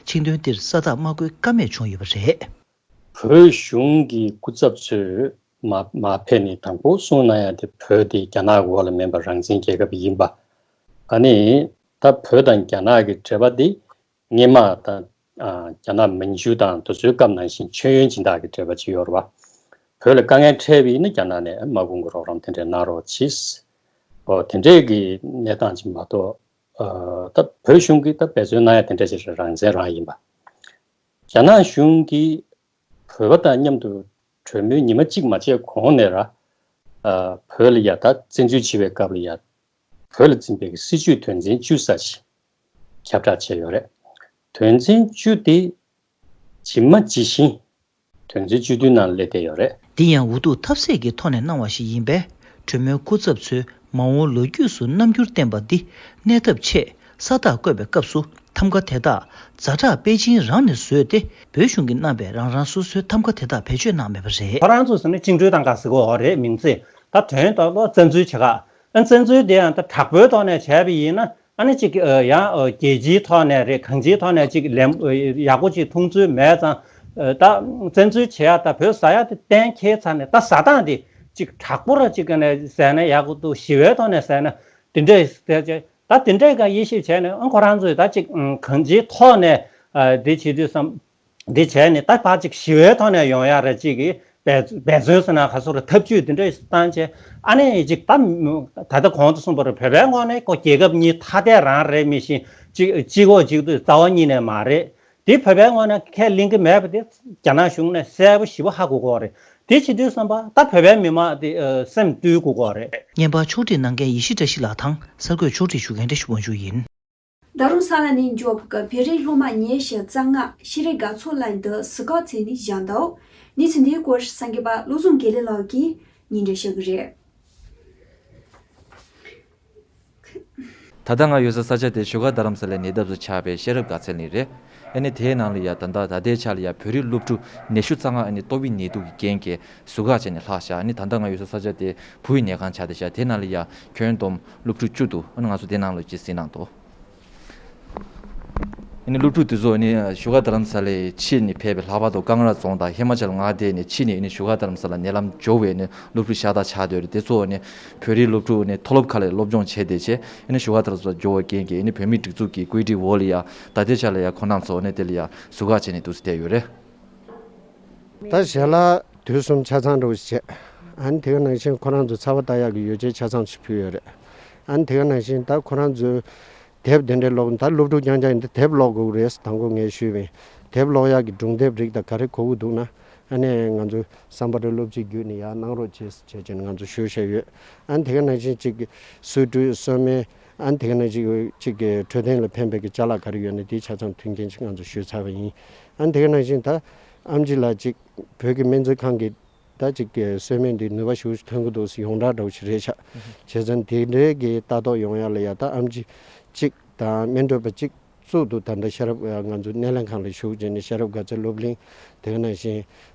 ཆིངས་དོན་འདིར་ས་རྟགས་མ་བཀོད་ཀ་མེད་བྱུང་ཡོད་པ་རེད། བོད་གཞུང་གི་སྐུ་ཚབ་ཚོས་མ་མ་ཕེབས་ནས་དང་པོ་གསུངས་གནང་ཡ་དེ་བོད་དེ་རྒྱ་ནག་གི་འོག་ལ་མིན་པར་རང་བཙན་རྒྱལ་ཁབ་ཡིན་པ། ཨ་ནི་ད་བོད་དང་རྒྱ་ནག་གི་འབྲེལ་བ་དེ་སྔོན་མ་དང་། ཨ། རྒྱ་ནག་མན་ཇུ་དང་དེ་ཚོའི་སྐབས་ནང་བཞིན་མཆོད་ཡོན་སྦྱིན་བདག་གི་འབྲེལ་བ་ཅིག་ཡོད་རེད་བ། བོད་ལ་དཀའ་ངལ་འཕྲད་པ་ཡིན་ན་རྒྱ་ནག་ནས་དམག་དཔུང་གི་རོགས་རམ་དེ་འདྲས་གནང་རོགས་གྱིས། ཨོ་དེ་འདྲས་ཀྱི་གནས་སྟངས་ཅིག་མ་གཏོགས། ཨ། ད་བོད་གཞུང་གིས་ད་འབད་བརྩོན་གནང་ཡ་དེ་འདྲས་ཅིག་རེད། རང་བཙན་རང་ཡིན་པ། རྒྱ་ནག་གཞུང་གིས་བོད་པ་དང་མཉམ་དུ་གྲོས་མོལ་ཉི་མ་གཅིག་མ་བྱས་གོང་ནས་ར། ཨ། བོད་ལ་ཡ་ད་བཙན་འཛུལ་བྱེད་པའི་སྐབས་ལ་ཡ། བོད་ལ་འཛིན་པའི་སྲིད་བྱུས་དོན་ཚན་བཅུ་ཙམ་ཞིག་ཁྱབ་བསྒྲགས་བྱས་ཡོད་རེད། དོན་ཚན་བཅུ་དེ་ཇི་མ་ཇི་བཞིན་དོན་ཚན་བཅུ་བདུན་ནང་སླེབས་བསྡད་ཡོད་རེད། འདི་ཡང་འུ་ཐུག་ཐབས་ཟད་ཀྱི་ཐོག་ནས་གནང་བ་ཞིག་ཡིན་པས། གྲོས་མོལ་སྐུ་ཚབ་ཚོས་མ་འོངས་ལོ་རྒྱུས་སུ་རྣམ་འགྱུར་བསྟན་པ་འདི་གནས་ཐབས་ཆེད་ས་རྟགས་བཀོད་པའི་སྐབས་སུ་ཐམ་ཀ་དེ་དག་ཛ་དྲག་པེ་ཅིན་རང་ནས་བཟོས་ཏེ། བོད་གཞུང་གིས་གནང་པའི་རང་རང་སོ་སོའི་ཐམ་ཀ་དེ་དག་བེད་སྤྱོད་གནང་མེད་པ་རེད། ཁོ་རང་ཚོ་ཟེར་ན་བཅིངས་འགྲོལ་བཏང་ག་ཟེར་གོ་རེད་མིང་ཚིག་ད་དོན་དག་ལ་བཙན་འཛུལ་བྱེད་ག་ཨ་བཙན་འཛུལ་དེ་ཡང་ད་དྲག་པོའི་ཐོག་ནས་བྱས་པ་ཡིན་ན། ཨ་ནི་ཅིག་ཡང་རྒྱལ་སྤྱིའི་ཐོག་ནས་རེད། གང་ཅིའི་ཐོག་ནས་ཅིག་ལན་ཡག་པོ་ཅིག་མཐོང་ཚུལ་མེད་ཙང་། ད་བཙན་འཛུལ་བྱེད་ཡ་ད་བོད་ཟ་ཡ་དེ་གཏན་འཁེལ་ཚར་ནས་ད་ཟ་སྟངས་དེ་ཅིག་དྲག་པོ་ར་ཅིག་ནས་ཟས་ན་ཡག་པོ་འདུག་ཞི་བའི་ཐོག་ནས་ཟས་ན་དེ་འདྲས་ཟས་ཅིག་ད་དེ་འདྲས་ཀ་དབྱེ་ཞིབ་བྱས་ནས་ཨ་ཁོ་རང་ཚོས་ད་ཅིག་གང་ཅིའི་ཐོག་ནས་འདི་བྱེད་དུས་བསམ། འདི་བྱས་ནས་ད་ཕར་ཅིག་ཞི་བའི་ཐོག་ནས་ཡོང་ཡ་ར་ཅིག་གི་འབད་འབད་བརྩོན་ཟེར་ན་ག་སོ་ར་ཐབས་ཇུས་འདི་འདྲ་བཏང་བྱས་ཨ་ནི་ཅིག་ད་ད་ལྟ་གོང་དུ་གསུངས་པ་རེད། བོད་པའི་ངོས་ནས་ཁོ་རྒྱལ་ཁབ་གཉིས་ཐ་དད་རང་རེད་མི་ཤེས་ཅིག་གཅིག་འོག་གཅིག་ཏུ་རྩ་བ་ཉིད་ནས་མ་རེད། འདི་བོད་པའི་ངོས་ནས་ཁས་ལེན་གྱི་མེད་པ་དེ་རྒྱ་ནག་གཞུང་ནས་གསལ་པོ་ཞེ་པོ་ཧ་གོ་གི་རེད། དེ་བྱེད་དུས་བསམ་པ་ད་བོད་པའི་མི་མང་དེ་སེམས་བཏུལ་དགོས་ཀྱི་རེད། བརྙན་པར་ཕྱོགས་སྒྲིག་གནང་མཁན་ཡེ་ཤེས་བཀྲ་ཤིས་ལགས་དང་གསར་འགོད་ཕྱོགས་སྒྲིག་ཞུ་མཁན་བཀྲ་ཤིས་དབང་ཕྱུག་ཡིན། ད་རུང་ས་གནས་ནས་འབྱོར་བ་བོད་རིགས་སློབ་མ་ཉི་ཤུ་རྩ་ལྔ་ཤེས་རིག་དགའ་ཚོར་ལགས་འདི་གཟིགས་སྐོར་བྱས་ནས་བཞག་འདུག་གནས་ཚུལ་འདིའི་སྐོར་གསར་འགོད་པ་བློ་བཟང་དགེ་ལེགས་ལགས་ཀྱིས་ ཉིན་རེ་བཞག་གི་རེད། ད་ལྟ་ང་ཡོད་ས་ས་ཆ་དེ་བཞུགས་སྒར་རྡ་རམ་ས་ལའི་ཉེ་འདབས་སུ་ཆགས་པའི་ཤེས་རབ་དགའ་ཚལ་གླིང་རེད། ཨ་ནི་དེའི་ནང་ལ་ཡ་ད་ལྟ་ད་ལྟའི་ཆ་ལ་ཡ་བོད་རིགས་སློབ་ཕྲུག་ཉི་ཤུ་རྩ་ལྔ་ཨ་ནི་ཏོག་དབྱིབས་ནད་དུག་གི་རྐྱེན་གྱིས་ཟུར་བཀག་བྱས་ནས་ལྷག་བཞག་ཨ་ནི་ད་ལྟ་ང་ཡོད་ས་ས་ཆ་དེ་བུ་ཡི་ནད་ཁང་ཆགས་བསྡད་ཤག་དེའི་ནང་ལ་ཡ་ཁྱོན་བསྡོམས་སློབ་ཕྲུག་བཅུ་འདུག་ཨ་ནི་ང་ཚོ་དེའི་ནང་ལ་ཅིག་གཟིགས་གནང་དོ། ཨ་ནི་སློབ་ཕྲུག་དེ་ཚོ་ཨ་ནི་བཞུགས་སྒར་རྡ་རམ་ས་ལའི་ཕྱི་ནས་ཕེབས་པའི་ལྷག་པར་དུ་ཀང་ར་རྫོང་དང་ཧི་མ་ཅལ་མངའ་སྡེ་ནས་ཕྱི་ནས་ཨ་ནི་བཞུགས་སྒར་རྡ་རམ་ས་ལ་ཉེ་ལམ་འབྱོར་བའི་ཨ་ནི་སློབ་ཕྲུག་ཤ་སྟག་ཆགས་བསྡད་ཡོད་རེད། དེ་ཚོ་ཨ་ནི་བོད་རིགས་སློབ་ཕྲུག་ཨ་ནི་མཐོ་སློབ་ཁག་ལ་སློབ་སྦྱོང་བྱས་བསྡད་བྱས་ཨ་ནི་བཞུགས་སྒར་རྡ་རམ་ས་ལ་འབྱོར་བའི་རྐྱེན་གྱིས་ཨ་ནི་བོད་མིའི་སྒྲིག་འཛུགས་ཀྱི་བཀོད་སྒྲིག་འོག་ལ་ཡ་ད་ལྟའི་ཆ་ལ་ཡ་ཁོང་རྣམ་ཚོ་ཨ་ནི་དེ་ལ་ཡ་ཟུར་བཀག་བྱས་ནས་འདུག་སེ་བསྡད་ཡོད་རེད། ད་ཞལ་ལག་དུས་གསུམ་ཆ་ཚང་འདྲ་བོ་ཞིག་བྱས། ཨ་ནི་དེ་ག་ནང་བཞིན་ཁོ་རང་ཚོ་ཚ་བ་ལྟ་ཡག་གི་ཡོ་བྱད་ཆ་ཚང་ཞིག་ཕུལ་ཡོད་རེད། ཨ་ནི་དེ་ག་ནང་བཞིན་ད་ཁོ་རང་ཚོའི་དེབ་དེ་འདྲའི་ཀློག་ད་སློབ་ཕྲུག་རྐྱང་རྐྱང་ཡིན་ད་དེབ་ཀློག་དགོས་རེད། དང་པོ་ངས་ཞུས་པ་ཡིན། དེབ་ཀློག་ཡག་གི་སྒྲུང་དེབ་རིགས་དང་ག་རེ་དགོས་ཀྱི་འདུག་ན་ཨ་ནི་ང་ཚོ་བསམ་པ་རེ་སློབ་སྤྱི་བརྒྱུད་ནས་ཡར་གནང་རོགས་བྱེད་ཟེར་བྱས་ནས་ང་ཚོ་ཞུ་བཞག་ཡོད། ཨ་ནི་དེ་ག་ནང་བཞིན་གཅིག་གི་སོས་དྲུད་སོ་སྨན། ཨ་ནི་དེ་ག་ནང་བཞིན་གཅིག་གི་འཕྲོད་བསྟེན་ལ་ཕན་པའི་གི་ཅ་ལག་ག་རེ་ཡོད་ན་དེའི་ཆ་ཚང་མཐུན་རྐྱེན་ཅིག་ང་ཚོ་ཞུས་ཚར་བ་ཡིན། ཨ་ནི་དེ་ག་ནང་བཞིན་ད་ཨེམ་ཆི་ལགས་གཅིག་བོད་ཀྱི་སྨན་རྩིས་ཁང་གི་ད་ཅིག་གི་སོས་སྨན་འདི་ནུས་པ་ཞེ་པོ་ཅིག་ཐོན་གྱི་འདུག་ཟེར་ཡོངས་གྲགས་འདྲ་བོ་ཞིག་རེད་ཤག་བྱས་ཙང་དེ་འདྲའི་གི་ལྟ་རྟོག་ཡོང་ཡ་ལ་ཡ་ད་ཨེམ་ཆི་གཅིག་དང་སྨན་སྤྲོད་པ་གཅིག་བཙུགས་འདུག་ད་ལྟ་ཤེས་རབ་ང་ཚོ་སྣེ་ལེན་ཁང་ལ་ཞུགས་བྱས་ནས་ཤེས་རབ་དགའ་ཚལ་སློབ་གླིང་། དེ་ག་ནང་བཞིན་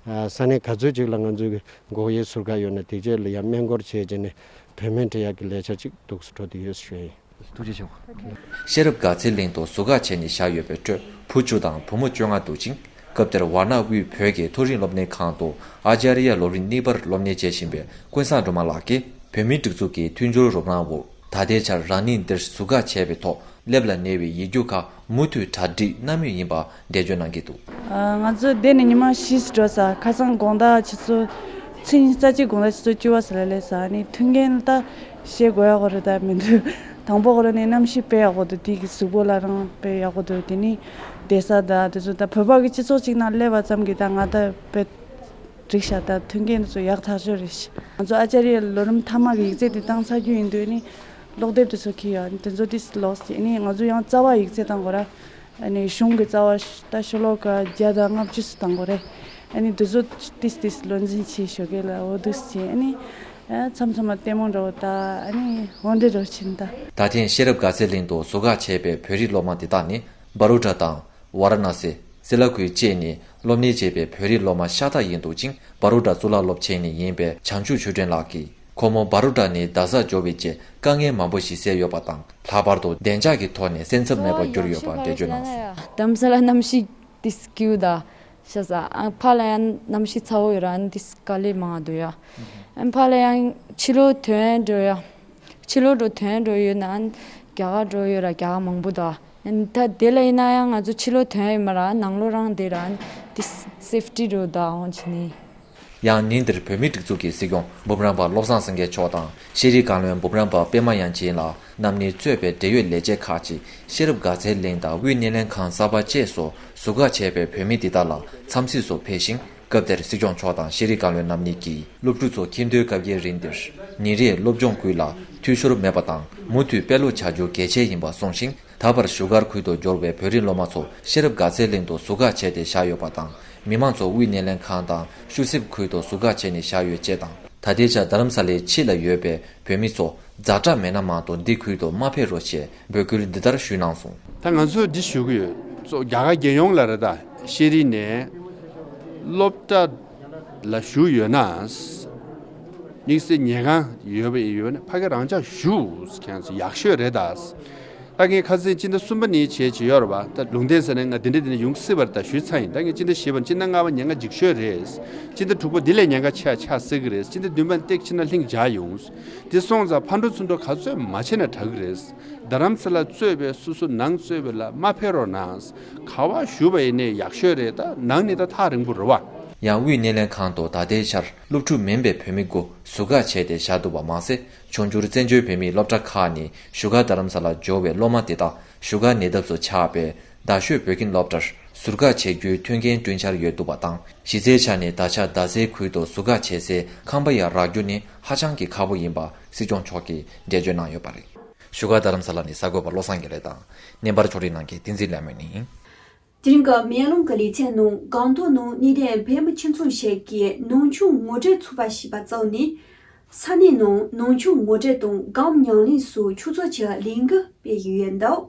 ས་གནས་ག་ཚོད་ཅིག་ལ་ང་ཚོའི་འགོག་དབྱེ་ཟུར་བཀག་ཡོད་ན་དེ་རྗེས་ལ་ཡང་སྨན་སྐོར་བྱས་བྱས་ནས་བོད་སྨན་སྤྲད་ཡག་གི་ལས་འཆར་ཅིག་འདུག་སེ་འགྲོ་བསྡད་ཡོད་ཞུ་ཡ་ཡིན། ཐུགས་རྗེ་ཆེ། ཤེས་རབ་དགའ་ཚལ་གླིང་དུ་ཟུར་བཀག་བྱས་ནས་བཞག་ཡོད་པའི་ཁྲོད་བུ་བཅུ་དང་བུ་མོ་བཅོ་ལྔ་འདུག་ཅིང་། སྐབས་དེར་ཝཱ་ཎ་དབུས་བོད་ཀྱི་མཐོ་རིམ་སློབ་གཉེར་ཁང་དུ་ཨ་ཅཱ་རི་ཡ་སློབ་རིམ་གཉིས་པར་སློབ་གཉེར་བྱེད་བཞིན་པའི་ཀུན་བཟང་སྒྲོལ་མ་ལགས་ཀྱིས་བོད་མིའི་སྒྲིག་འཛུགས་ཀྱི་མཐུན་སྦྱོར་རོགས་རམ་འོག་ད་ལྟའི་ཆར་རང་ཉིད་འདིར་ཟུར་བཀག་བྱས་པའི་ཐོག་སླེབས་ལ་ཉེ་བའི་ཡིག་རྒྱུགས་ཁག་མུ་མཐུད་གྲ་སྒྲིག་གནང་མུས་ཡིན་པ་འགྲེལ་བརྗོད་གནང་གི་འདུག་ང་ཚོ་འདི་ནས་ཉི་མ་བཞི་འགྲོ་ས་ཁ་སང་དགོང་དག་ཆུ་ཚོད་ཚེས་ཉི་ཤུ་རྩ་གཅིག་དགོང་དག་ཆུ་ཚོད་བཅུ་པ་ཙམ་ལ་སླེབས་ས། ཨ་ནི་མཐུན་རྐྱེན་ད་བཤད་དགོས་ཡག་པོ་རེད་ད་མི་འདུག་དང་པོ་ཁོ་རང་ནས་གནམ་གཤིས་དཔེ་ཡག་པོ་འདུག་དེ་གི་གཟུགས་པོ་ལ་རང་དཔེ་ཡག་པོ་འདུག་དེ་ནི་བསྡད་ས་ད་དེ་ཚོ་ད་བོད་པ་གི་སྤྱི་ཚོགས་གཅིག་ནང་སླེབས་པ་ཙམ་གྱིས་ད་ང་ད་དཔེ་འགྲིག་ཤག་ད་མཐུན་རྐྱེན་དེ་ཚོ་ཡག་ཐག་ཆོད་རེད་ཤག་ང་ཚོ་ཨ་ཅཱ་རི་ཡ་ལོ་རིམ་མཐའ་མ་གི་ཡིག་ཚད་དེ་བཏང་ཚར་རྒྱུ་ཡིན་དུས་ནི་ཀློག་དེབ་དེ་ཚོ་འཁྱེར་ཡོད། དེ་ཚོ་ཏིས་ཀློག་ཅིག་ཨ་ནི་ང་ཚོ་ཡང་རྩ་བ་ཡིག་ཚད་བཏང་དགོས་ར། ཨ་ནི་གཞུང་གི་རྩ་བ་ད་ཤོ་ལོ་ཀ་བརྒྱ་དང་ལྔ་བཅུ་ཙམ་བཏང་དགོས་རེད། ཨ་ནི་དེ་ཚོ་ཏིས་ཏིས་བློ་འཛིན་བྱེད་ཞོགས་ཀས་ལ་འོ་འདུག་སེ་ཨ་ནི་མཚམས་མཚམས་ལ་ལྟད་མོ་འདྲ་བོ་ད་ཨ་ནི་འོ་འདྲ་འདྲ་བོ་བྱེད་ད། ད་ཐེངས་ཤེས་རབ་དགའ་ཚལ་གླིང་དུ་ཟུར་བཀག་བྱས་པའི་བོད་རིགས་སློབ་མ་འདི་དག་ནི་བྷ་རོ་ཌ་དང་ཝཱ་ར་ཎ་སི། སི་ལ་ཁུལ་བཅས་ནས་སློབ་གཉེར་བྱེད་པའི་བོད་རིགས་སློབ་མ་ཤ་སྟག་ཡིན་འདུག་ཅིང་། བྷ་རོ་ཌ་གཙུག་ལག་སློབ་ཆེན་ནས་ཡིན་པའི་བྱང་ཆུབ་ཆོས་སྒྲོན་ལགས་ཀྱིས། ཁོ་མོ་བྷ་རོ་ཌ་ནས་རྡ་སར་འབྱོར་བའི་རྗེས་དཀའ་ངལ་མང་པོ་ཞིག་བསལ་ཡོད་པ་དང་། ལྷག་པར་དུ་བདེ་འཇགས་ཀྱི་ཐོག་ནས་གསན་ཚབ་མེད་པར་གྱུར་ཡོད་པ་འགྲེལ་བརྗོད་གནང་སོང་། རྡ་རམ་ས་ལ་གནམ་གཤིས་ཏིས་སྐྱིད་པོ་ད་ཤ་ས། ཨ་ཕར་ལ་ཡང་གནམ་གཤིས་ཚ་བོ་ཡོད་ར། ཨ་ནི་ཏིས་དཀའ་ལས་མང་ང་འདུག་ཡ། ཨ་ཕར་ལ་ཡང་ཕྱི་ལོགས་ཐོན་འགྲོ་ཡ། ཕྱི་ལོགས་འགྲོ་ཐོན་འགྲོ་ཡོད་ན་ཨ་ནི་རྒྱ་གར་འགྲོ་ཡོད་ར་རྒྱ་གར་མང་པོ་ད། ཨ་ནི་ད་དེ་ལ་ཡིན་ན་ཡང་ང་ཚོ་ཕྱི་ལོགས་ཐོན་ཡོད་མ་ར་ནང་ལོགས་རང་དེ་ར་ཨ་ནི་ཏིས་སེབ་ཊི་འགྲོ་ད་འོང་བྱེད་ནི། ཡང་ཉིན་དེར་བོད་མིའི་སྒྲིག་འཛུགས་ཀྱི་སྲིད་སྐྱོང་འབུམ་རམས་པ་བློ་བཟང་སེང་གེ་མཆོག་དང་ཤེས་རིག་བཀའ་བློན་འབུམ་རམས་པ་པད་མ་དབྱངས་ཅན་ལགས་རྣམ་གཉིས་གཙོས་པའི་འབྲེལ་ཡོད་ལས་བྱེད་ཁག་ཅིག་ཤེས་རབ་དགའ་ཚལ་གླིང་དང་དབུས་སྣེ་ལེན་ཁང་གསར་པ་བཅས་སུ་ཟུར་བཀག་བྱས་པའི་བོད་མི་འདི་དག་ལ་འཚམས་གཟིགས་སུ་ཕེབས་ཤིང་། སྐབས་དེར་སྲིད་སྐྱོང་མཆོག་དང་ཤེས་རིག་བཀའ་བློན་རྣམ་གཉིས་ཀྱིས་སློབ་ཕྲུག་ཚོ་ཁྱིམ་ཐོའི་སྐབས་ཀྱི་རིང་འདིར་ཉིན་རེའི་སློབ་སྦྱོང་ཁུལ་ལ་འཐུས་ཤོར་མེད་པ་དང་མུ་མཐུད་དཔེ་ཀློག་བྱ་རྒྱུ་གལ་ཆེ་ཡིན་པ་གསུངས་ཤིང་། ད་བར་བཞུགས་སྒར་ཁུལ་དུ་འབྱོར་བའི་བོད་རིགས་སློབ་མ་ཚོ་ཤེས་རབ་དགའ་ཚལ་གླིང་དུ་ཟུར་བཀག་བྱས་ཏེ་བཞག་ཡོད་པ་དང་། མི་མང་ཚོ་དབུས་སྣེ་ལེན་ཁང་དང་ཤུ་སིབ་ཁུལ་དུ་ཟུར་བཀག་བྱས་ནས་བཞག་ཡོད་ཅེས་དང་། ད་ལྟའི་ཆར་རྡ་རམ་ས་ལའི་ཕྱི་ལ་ཡོད་པའི་བོད་མི་ཚོ་ཛ་དྲག་མེད་ན་མ་གཏོགས་འདི་ཁུལ་དུ་མ་ཕེབས་རོགས་ཞེས་འབོད་སྐུལ་འདི་ལྟར་ཞུས་གནང་སོང་། ད་ང་ཚོས་འདི་ཞུ་གི་ཡོད། གཙོ་རྒྱ་གར་རྒྱལ་ཡོངས་ལ་རེད་ད། ཤེས་རིག་ནས་སློབ་གྲྭ་ལ་ཞུགས་ཡོད་ན། དམིགས་བསལ་ཉལ་ཁང་ཡོད་པ་ཡོད་ན་ཕ་གི་རང་ཅག་ཞུགས་ཁྱེད་ཚོ་ཡག་ཤོས་རེད་ད། ད་ངས་ཁ་སང་སྤྱི་ཟླ་གསུམ་པ་ནས་བྱས་བྱས་ཡོད་རེད་པ། ད་ལུང་བསྟན་ཟེར་ནས་ང་འདི་འདྲ་འདི་འདྲ་ཡོང་སྲིད་པ་རེད་ད་ཞུས་ཚར་ཡིན། ད་ངས་སྤྱི་ཟླ་བཞི་པ་སྤྱི་ཟླ་ལྔ་པ་ཉེན་ཁ་འཇིགས་ཤོས་རེད། སྤྱི་ཟླ་དྲུག་པ་འདི་ལས་ཉེན་ཁ་ཆེ་ཆགས་སྲིད་ཀྱི་རེད། སྤྱི་ཟླ་བདུན་པ་ཏེག་ཕྱི་ན་ལྷིང་འཇགས་ཡོང་། དེ་སོང་ཙང་ཕར་འགྲོ་ཚུར་འགྲོ་ག་ཚོད་མ་བྱས་ན་དྲག་གི་རེད། རྡ་རམ་ས་ལ་གཙོས་པའི་སོ་སོ་ནང་གཙོས་པའི་ལ་མ་ཕེབས་རོགས་གནང་། ག་བ་བཞུགས་པ་ཡིན་ནའི་ཡག་ཤོས་རེད། ད་ནང་ནས་ད་ཐག་རིང་པོ་རེད་བ། ཡང་དབུས་སྣེ་ལེན་ཁང་དུ་ད་ལྟའི་ཆར་སློབ་ཕྲུག་མིན་པའི་བོད་མི་དགུ་ཟུར་བཀག་བྱས་ཏེ་བཞག་འདུག་པ་མ་ཟད། འབྱུང་འགྱུར་བཙན་བྱོལ་བོད་མིའི་སློབ་གྲྭ་ཁག་ནས་བཞུགས་སྒར་རྡ་རམ་ས་ལར་འབྱོར་བའི་སློབ་མ་དེ་དག་བཞུགས་སྒར་ཉེ་འདབས་སུ་ཆགས་པའི་རྡ་ཤོད་བོད་ཁྱིམ་སློབ་གྲྭར་ཟུར་བཀག་བྱེད་རྒྱུའི་མཐུན་རྐྱེན་བསྐྲུན་འཆར་ཡོད་འདུག་པ་དང་། གཞི་རྩའི་ཆ་ནས་ད་ཆ་རྡ་སའི་ཁུལ་དུ་ཟུར་བཀག་བྱེད་སའི་ཁང་པ་ཡང་རག་རྒྱུ་ནི་ཧ་ཅང་གི་ཁག་པོ་ཡིན་པ་སྲིད་སྐྱོང་མཆོག་གིས་འགྲེལ་བརྗོད་གནང་ཡོད་པ་རེད། བཞུགས་སྒར་རྡ་རམ་ས་ལ་ནས་གསར་འགོད་པ་བློ་བཟང་དགེ་ལེགས་དང་། བརྙན་པར་ཕྱོགས་སྒྲིག་གནང་མཁན་བསྟན་འཛིན་ལྷ་མོ་ཡིན། དེ་རིང་གི་མེ་ལོང་གི་ལེ་ཚན་ནང་སྒང་ཏོག་ནང་གནས་བསྡད་བོད་མི་ཁྱིམ་ཚང་ཞིག་གིས་ནང་ཆུང་ངོ་སྤྲོད་ཚོགས་པ་ཞེས་པ་བཙུགས་ནས། ས་གནས་ནང་ནང་ཆོས་ངོ་སྤྲོད་དང་སྒང་ཉམས་ལེན་སོགས་ཆུ་ཚོད་ཀྱི་ལས་འགུལ་སྤེལ་བཞིན་ཡོད་འདུག་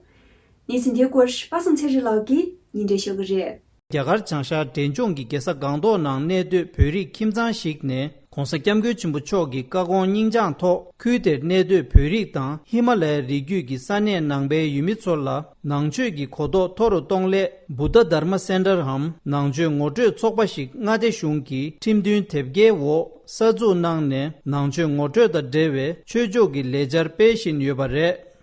གནས་ཚུལ་འདིའི་སྐོར་པ་སངས་ཚེ་རིང་ལགས་ཀྱིས་སྙན་སྒྲོན་ཞུ་གི་རེད། རྒྱ་གར་བྱང་ཤར་འབྲས་ལྗོངས་ཀྱི་རྒྱལ་ས་སྒང་ཏོག་ནང་གནས་སྡོད་བོད་རིགས་ཁྱིམ་ཚང་ཞིག་ནས་༸གོང་ས་༸སྐྱབས་མགོན་ཆེན་པོ་མཆོག་གི་བཀའ་དགོངས་སྙིང་བཅངས་ཐོག་ཁུལ་དེར་གནས་སྡོད་བོད་རིགས་དང་ཧི་མ་ལ་ཡའི་རི་རྒྱུད་ཀྱི་ས་གནས་ནང་པའི་ཡུལ་མི་ཚོ་ལ་ནང་ཆོས་ཀྱི་གོ་རྟོགས་མཐོ་རུ་གཏོང་སླད་བུདྡྷ་དྷརྨ་སེན་ཊར་འམ་ནང་ཆོས་ངོ་སྤྲོད་ཚོགས་པ་ཞིག་མངའ་སྡེ་གཞུང་གི་ཁྲིམས་མཐུན་དེབ་སྐྱེལ་འོག་གསར་འཛུགས་གནང་ནས་ནང་ཆོས་ངོ་སྤྲོད་དང་འབྲེལ་བའི་ཆོས་ཕྱོགས་ཀྱི་ལས་འཆར་སྤེལ་བཞིན་ཡོད་པ་རེད།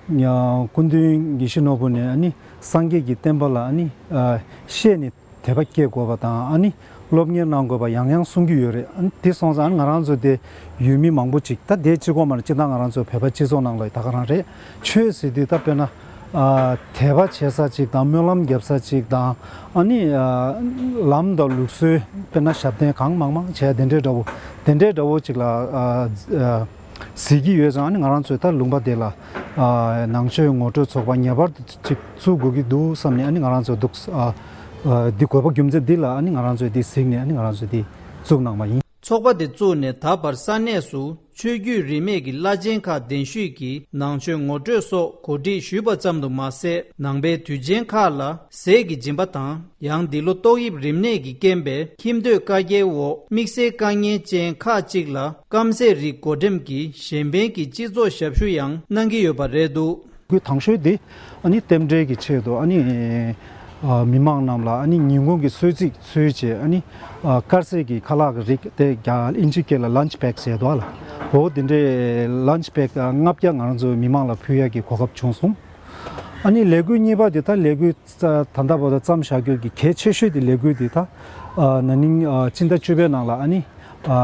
ཡང་སྐུ་མདུན་དགེ་བཤེས་ནོར་བུ་ནས་ཨ་ནི་སངས་རྒྱས་ཀྱི་བསྟན་པ་ལ་ཨ་ནི་ཨ་བཤད་ནས་དད་པ་སྐྱེ་དགོས་པ་དང་ཨ་ནི་སློབ་གཉེར་གནང་དགོས་པ་ཡང་ཡང་གསུང་གི་ཡོད་རེད། ཨ་ནི་དེ་སོང་ཙང་ཨ་ནི་ང་རང་ཚོ་དེ་ཡུལ་མི་མང་པོ་ཅིག་ད་དེ་གཅིག་པོ་མ་རེད། སྤྱིར་བཏང་ང་རང་ཚོ་བོད་པ་སྤྱི་ཚོགས་ནང་ལ་ད་ག་རང་རེད། ཆོས་ཟེར་དུས་ད་དཔེར་ན་ཨ་དད་པ་བྱེད་ས་ཅིག་དང་སྨོན་ལམ་རྒྱབ་ས་ཅིག་དང་ཨ་ནི་ཨ་ལམ་དང་ལུགས་སྲོལ་དཔེར་ན་ཞབས་བརྟན་གང་མང་མང་བྱས་དེ་འདྲའི་འདྲ་བོ་དེ་འདྲའི་འདྲ་བོ་ཅིག་ལ་ཨ་ཨ། གཟིགས་ཀྱི་ཡོད་ཙང་ཨ་ནི་ང་རང་ཚོས་ད་ལུང་པ་དེ་ལ་ཨ་ནང་ཆོས་ངོ་སྤྲོད་ཚོགས་པ་ངེས་པར་དུ་ཅིག་བཙུགས་དགོས་ཀྱི་འདུག་བསམ་ནས་ཨ་ནི་ང་རང་ཚོས་འདུག་ཨ་ཨ་འདི་དགོས་པ་རྒྱུ་མཚན་འདི་ལ་ཨ་ནི་ང་རང་ཚོས་འདི་གཟིགས་ནས་ཨ་ནི་ང་རང་ཚོས་འདི་བཙུགས་གནང་བ་ཡིན། ཚོགས་པ་དེ་བཙུགས་ནས་ད་བར་ས་གནས་སུ་ཆོས་བརྒྱུད་རིས་མེད་ཀྱི་བླ་ཆེན་ཁག་གདན་ཞུས་ཀྱིས་ནང་ཆོས་ངོ་སྤྲོད་སོགས་གོ་སྒྲིག་ཞུས་པ་ཙམ་དུ་མ་ཟད་ནང་པའི་དུས་ཆེན་ཁག་ལ་ཟས་ཀྱི་སྦྱིན་པ་དང་། ཡང་འདི་ལོ་ཏོག་དབྱིབས་རིམས་ནད་ཀྱི་རྐྱེན་པས་ཁྱིམ་སྡོད་བཀའ་རྒྱའི་འོག་དམིགས་བསལ་དཀའ་ངལ་ཅན་ཁག་ཅིག་ལ་སྐམ་ཟས་རིགས་བགོ་འགྲེམས་ཀྱིས་གཞན་ཕན་གྱི་སྤྱི་ཚོགས་ཞབས་ཞུ་ཡང་གནང་གི་ཡོད་པ་རེད་འདུག་དགོས་དང་ཤོས་དེ་ཨ་ནི་རྟེན་འབྲེལ་གྱི་ཆེད་དུ་ཨ་ནི་ཨ་མི་མང་རྣམས་ལ་ཨ་ནི་ཉིན་གུང་གི་གསོལ་ཚིགས་འཚོལ་བྱས་ཨ་ནི་ཨ་དཀར་ཟས་ཀྱི་ཁ་ལག་གི་རིགས་དེ་རྒྱ་ཨིན་ཇི་སྐད་ལ་ལན་ཆི་པེག་ཟེར་འདུག་ཨ་ལ། འོ་དེ་འདྲའི་ལན་ཆི་པེག་ལྔ་བརྒྱ་ང་རང་ཚོའི་མི་མང་ལ་ཕུལ་ཡག་གི་གོ་སྐབས་བྱུང་སོང་། ཨ་ནི་ལས་འགུལ་གཉིས་པ་དེ་ད་ལས་འགུལ་ད་ལྟ་བར་དུ་བརྩམས་བཞག་རྒྱུ་གི་གལ་ཆེ་ཤོས་དེ་ལས་འགུལ་དེ་ད་ཨ་ན་ནིང་ཨ་སྤྱི་ཟླ་བཅུ་པའི་ནང་ལ་ཨ་ནི་ཨ་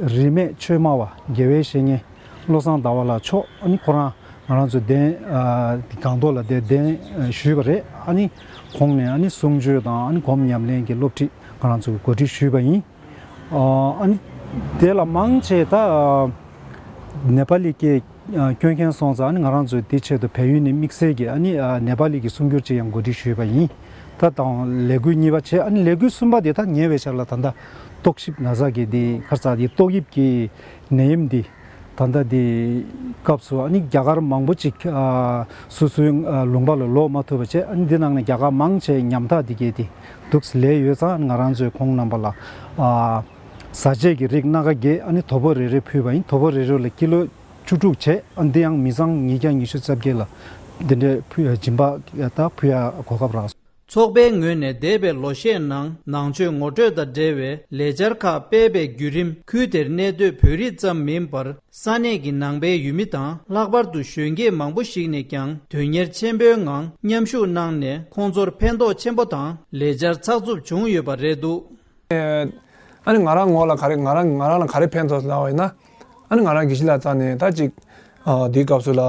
རིས་མེད་ཆོས་སྨྲ་བ་དགེ་བའི་བཤེས་གཉེན་བློ་བཟང་ཟླ་བ་ལགས་མཆོག་ཨ་ནི་ཁོ་རང་ང་རང་ཚོ་གདན་ཨ་སྒང་ཏོག་ལ་དེ་གདན་ཨ་ཞུས་པ་རེད། ཨ་ནི་ཁོང་ནས་ཨ་ནི་གསུང་ཆོས་དང་ཨ་ནི་སྒོམ་ཉམས་ལེན་གྱི་སློབ་ཁྲིད་ང་རང་ཚོ་གིས་གོ་སྒྲིག་ཞུས་པ་ཡིན། ཨ་ནི་དེ་ལ་མང་ཆེ་ད་ནེ་པ་ལི་སྐད་སྐྱོན་མཁན་སོང་ཙང་ཨ་ནི་ང་རང་ཚོས་དེ་ཆེད་དུ་བལ་ཡུལ་ནས་དམིགས་བསལ་གྱི་ཨ་ནི་ནེ་པ་ལི་གི་གསུང་སྒྱུར་ཅིག་ཡང་གོ་སྒྲིག་ཞུས་པ་ཡིན། ད་དང་ལས་འགུལ་གཉིས་པ་བྱས། ཨ་ནི་ལས་འགུལ་གསུམ་པ་དེ་ད་ཉེ་བའི་ཆར་ལ་ད་ལྟ་ཏོག་དབྱིབས་ན་ཚ་གི་དེ་ཁར་ཚ་དེ་ཏོག་དབྱིབས་ཀྱི་ནད་ཡམས་འདི་ད་ལྟ་འདི་སྐབས་སུ་ཨ་ནི་རྒྱ་གར་མང་པོ་ཅིག་ཨ་སོ་སོའི་ཨ་ལུང་པ་ལ་ལོག་མ་ཐུབ་པ་བྱས། ཨ་ནི་འདི་ནང་ནས་རྒྱ་གར་མང་ཆེ་ཉམ་ཐག་འདི་གས་དེ་འདུག་སེ་ལས་ཡོད་ཙང་། ཨ་ནི་ང་རང་ཚོས་ཁོང་རྣམ་པ་ལ་ཨ་བཟའ་ཆས་ཀྱི་རིགས་སྣ་ཁ་བརྒྱད་ཨ་ནི་དོ་པོ་རེ་རེ་ཕུལ་བ་ཡིན། དོ་པོ་རེ་རེ་ལ་ཀི་ལོ་བཅུ་དྲུག་བྱས། ཨ་ནི་འདི་ཡང་མི་ཚང་ཉིས་བརྒྱ་ཉི་ཤུ་རྩ་བརྒྱད་ལ་འདི་འདྲའི་ཕུལ་སྦྱིན་པ་ད་ཕུལ་ཡ་གོ་སྐབས་རག་སོང་། ཚོགས་པའི་ངོས་ནས་འདས་པའི་ལོ་ཤས་ནང་ནང་ཆོས་ངོ་སྤྲོད་དང་འབྲེལ་བའི་ལས་འཆར་ཁག་སྤེལ་བའི་བརྒྱུད་རིམ། ཁུལ་དེར་གནས་སྡོད་བོད་རིགས་ཙམ་མིན་པར་ས་གནས་ཀྱི་ནང་པའི་ཡུལ་མི་དང་ལྷག་པར་དུ་གཞོན་སྐྱེས་མང་པོ་ཞིག་ནས་ཀྱང་དོན་གཉེར་ཆེན་པོའི་ངང་མཉམ་ཞུགས་གནང་ནས་ཁོང་ཚོར་ཕན་ཐོགས་ཆེན་པོ་དང་ལས་འཆར་ཚགས་ཚུད་བྱུང་ཡོད་པ་རེད་འདུག་ཨ་ནི་ང་རང་ངོས་ལ་ག་རེ་ང་རང་ང་རང་ལ་ག་རེ་ཕན་ཐོགས་ལབ་པ་ཡིན་ན། ཨ་ནི་ང་རང་དགེ་བཤེས་ལགས་རྩ་ནས་ད་ཅིག་ཨ་དེའི་སྐབས་སུ་ལ་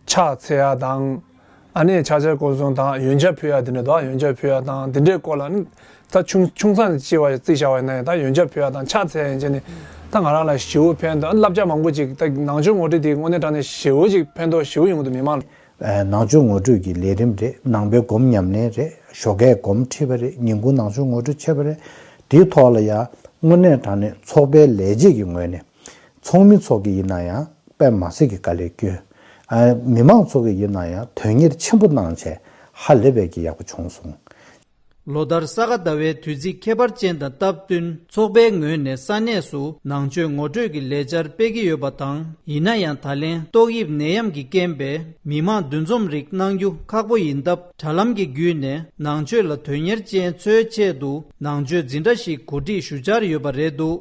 ཕྱག་འཚལ་ཡ་དང་། ཨ་ནི་ཕྱག་འཚལ་སྐོར་སྲུང་དང་ཡོན་ཆབ་ཕུལ་ཡ་དེ་འདྲ་འདུག་ཡོན་ཆབ་ཕུལ་ཡ་དང་དེ་འདྲའི་སྐོར་ལ་ནི་ད་ཆུང་ཆུང་ས་ནས་ཅིག་བ་རྩིས་བཞག་པ་ཡིན་ན་ཡང་ད་ཡོན་ཆབ་ཕུལ་ཡ་དང་ཕྱག་འཚལ་ཡ་ཡན་ཆད་ནི་ད་ང་རང་ལ་ཞེ་པོ་ཕན་ཐོགས། ཨ་ནི་བསླབ་བྱ་མང་པོ་ཅིག་ད་ནང་ཆོས་ངོ་སྤྲོད་དེ་དངོས་གནས་དྲང་གནས་ཞེ་པོ་ཅིག་ཕན་ཐོགས་ཞེ་པོ་ཡོང་གི་འདུག་མི་མང་ལ། ཨ་ནང་ཆོས་ངོ་སྤྲོད་ཀྱི་ལས་རིམ་རེད། ནང་པའི་སྒོམ་ཉམས་ལེན་རེད། ཞོགས་ཀས་སྒོམ་ཁྲིད་པ་རེད། ཉིན་གུང་ནང་ཆོས་ངོ་སྤྲོད་བྱེད་པ་རེད། དེའི་ཐོག་ལ་ཡང་དངོས་གནས་དྲང་གནས་ཚོགས་པའི་ལས་བྱེད་ཀྱི་ངོས་ནས་ཚོགས་མི་ཚོ་གི་ཡིན་ན་ཡང་དཔེ་མ་སྲིད་ཀྱི་དཀའ་ལས་བསྐྱོན། ཨ་མི་མང་ཚོ་གི་ཡིན་ན་ཡང་དོན་གཉེར་ཆེན་པོ་གནང་བྱས་ཧ་ལས་པའི་གི་ཡག་པོ་བྱུང་སོང་། ལོ་ལྟར་ས་ག་ཟླ་བའི་དུས་ཚིགས་ཁྱད་པར་ཅན་དང་སྟབས་བསྟུན་ཚོགས་པའི་ངོས་ནས་ས་གནས་སུ་ནང་ཆོས་ངོ་སྤྲོད་ཀྱི་ལས་འཆར་སྤེལ་གྱི་ཡོད་པ་དང་། ཡིན་ན་ཡང་ད་ལན་ཏོག་དབྱིབས་ནད་ཡམས་ཀྱི་རྐྱེན་པས་མི་མང་འདུ་འཛོམས་རིགས་གནང་རྒྱུ་ཁག་པོ་ཡིན་སྟབས། དྲ་ལམ་གྱི་བརྒྱུད་ནས་ནང་ཆོས་ལ་དོན་གཉེར་ཅན་ཚོའི་ཆེད་དུ་ནང་ཆོས་འཛིན་གྲྭ་ཞིག་གོ་སྒྲིག་ཞུ་འཆར་ཡོད་པ་རེད་འདུག་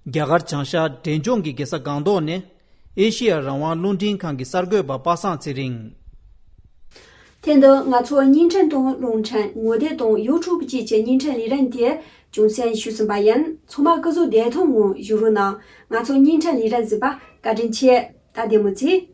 རྒྱ་གར་བྱང་ཤར་འབྲས་ལྗོངས་ཀྱི་རྒྱལ་ས་སྒང་ཏོག་ནས་ཨེ་ཤི་ཡ་རང་དབང་རླུང་འཕྲིན་ཁང་གི་གསར་འགོད་པ་པ་སངས་ཚེ་རིང་། དེ་འདི་ང་ཚོ་བརྙན་འཕྲིན་དང་རླུང་འཕྲིན་ངོ་དེབ་དང་ཡུ་ཊུབ་བཅས་ཀྱི་བརྙན་འཕྲིན་ལས་རིམ་དེ་རྒྱང་སྲིང་ཞུས་ཟིན་པ་ཡིན། ཚང་མ་སྐུ་གཟུགས་བདེ་ཐང་ངང་བཞུགས་རོགས་གནང་། ང་ཚོ་བརྙན་འཕྲིན་ལས་རིམ་གཟིགས་པ་བཀའ་དྲིན་ཆེ། ད་བདེ་མོ་བྱོས།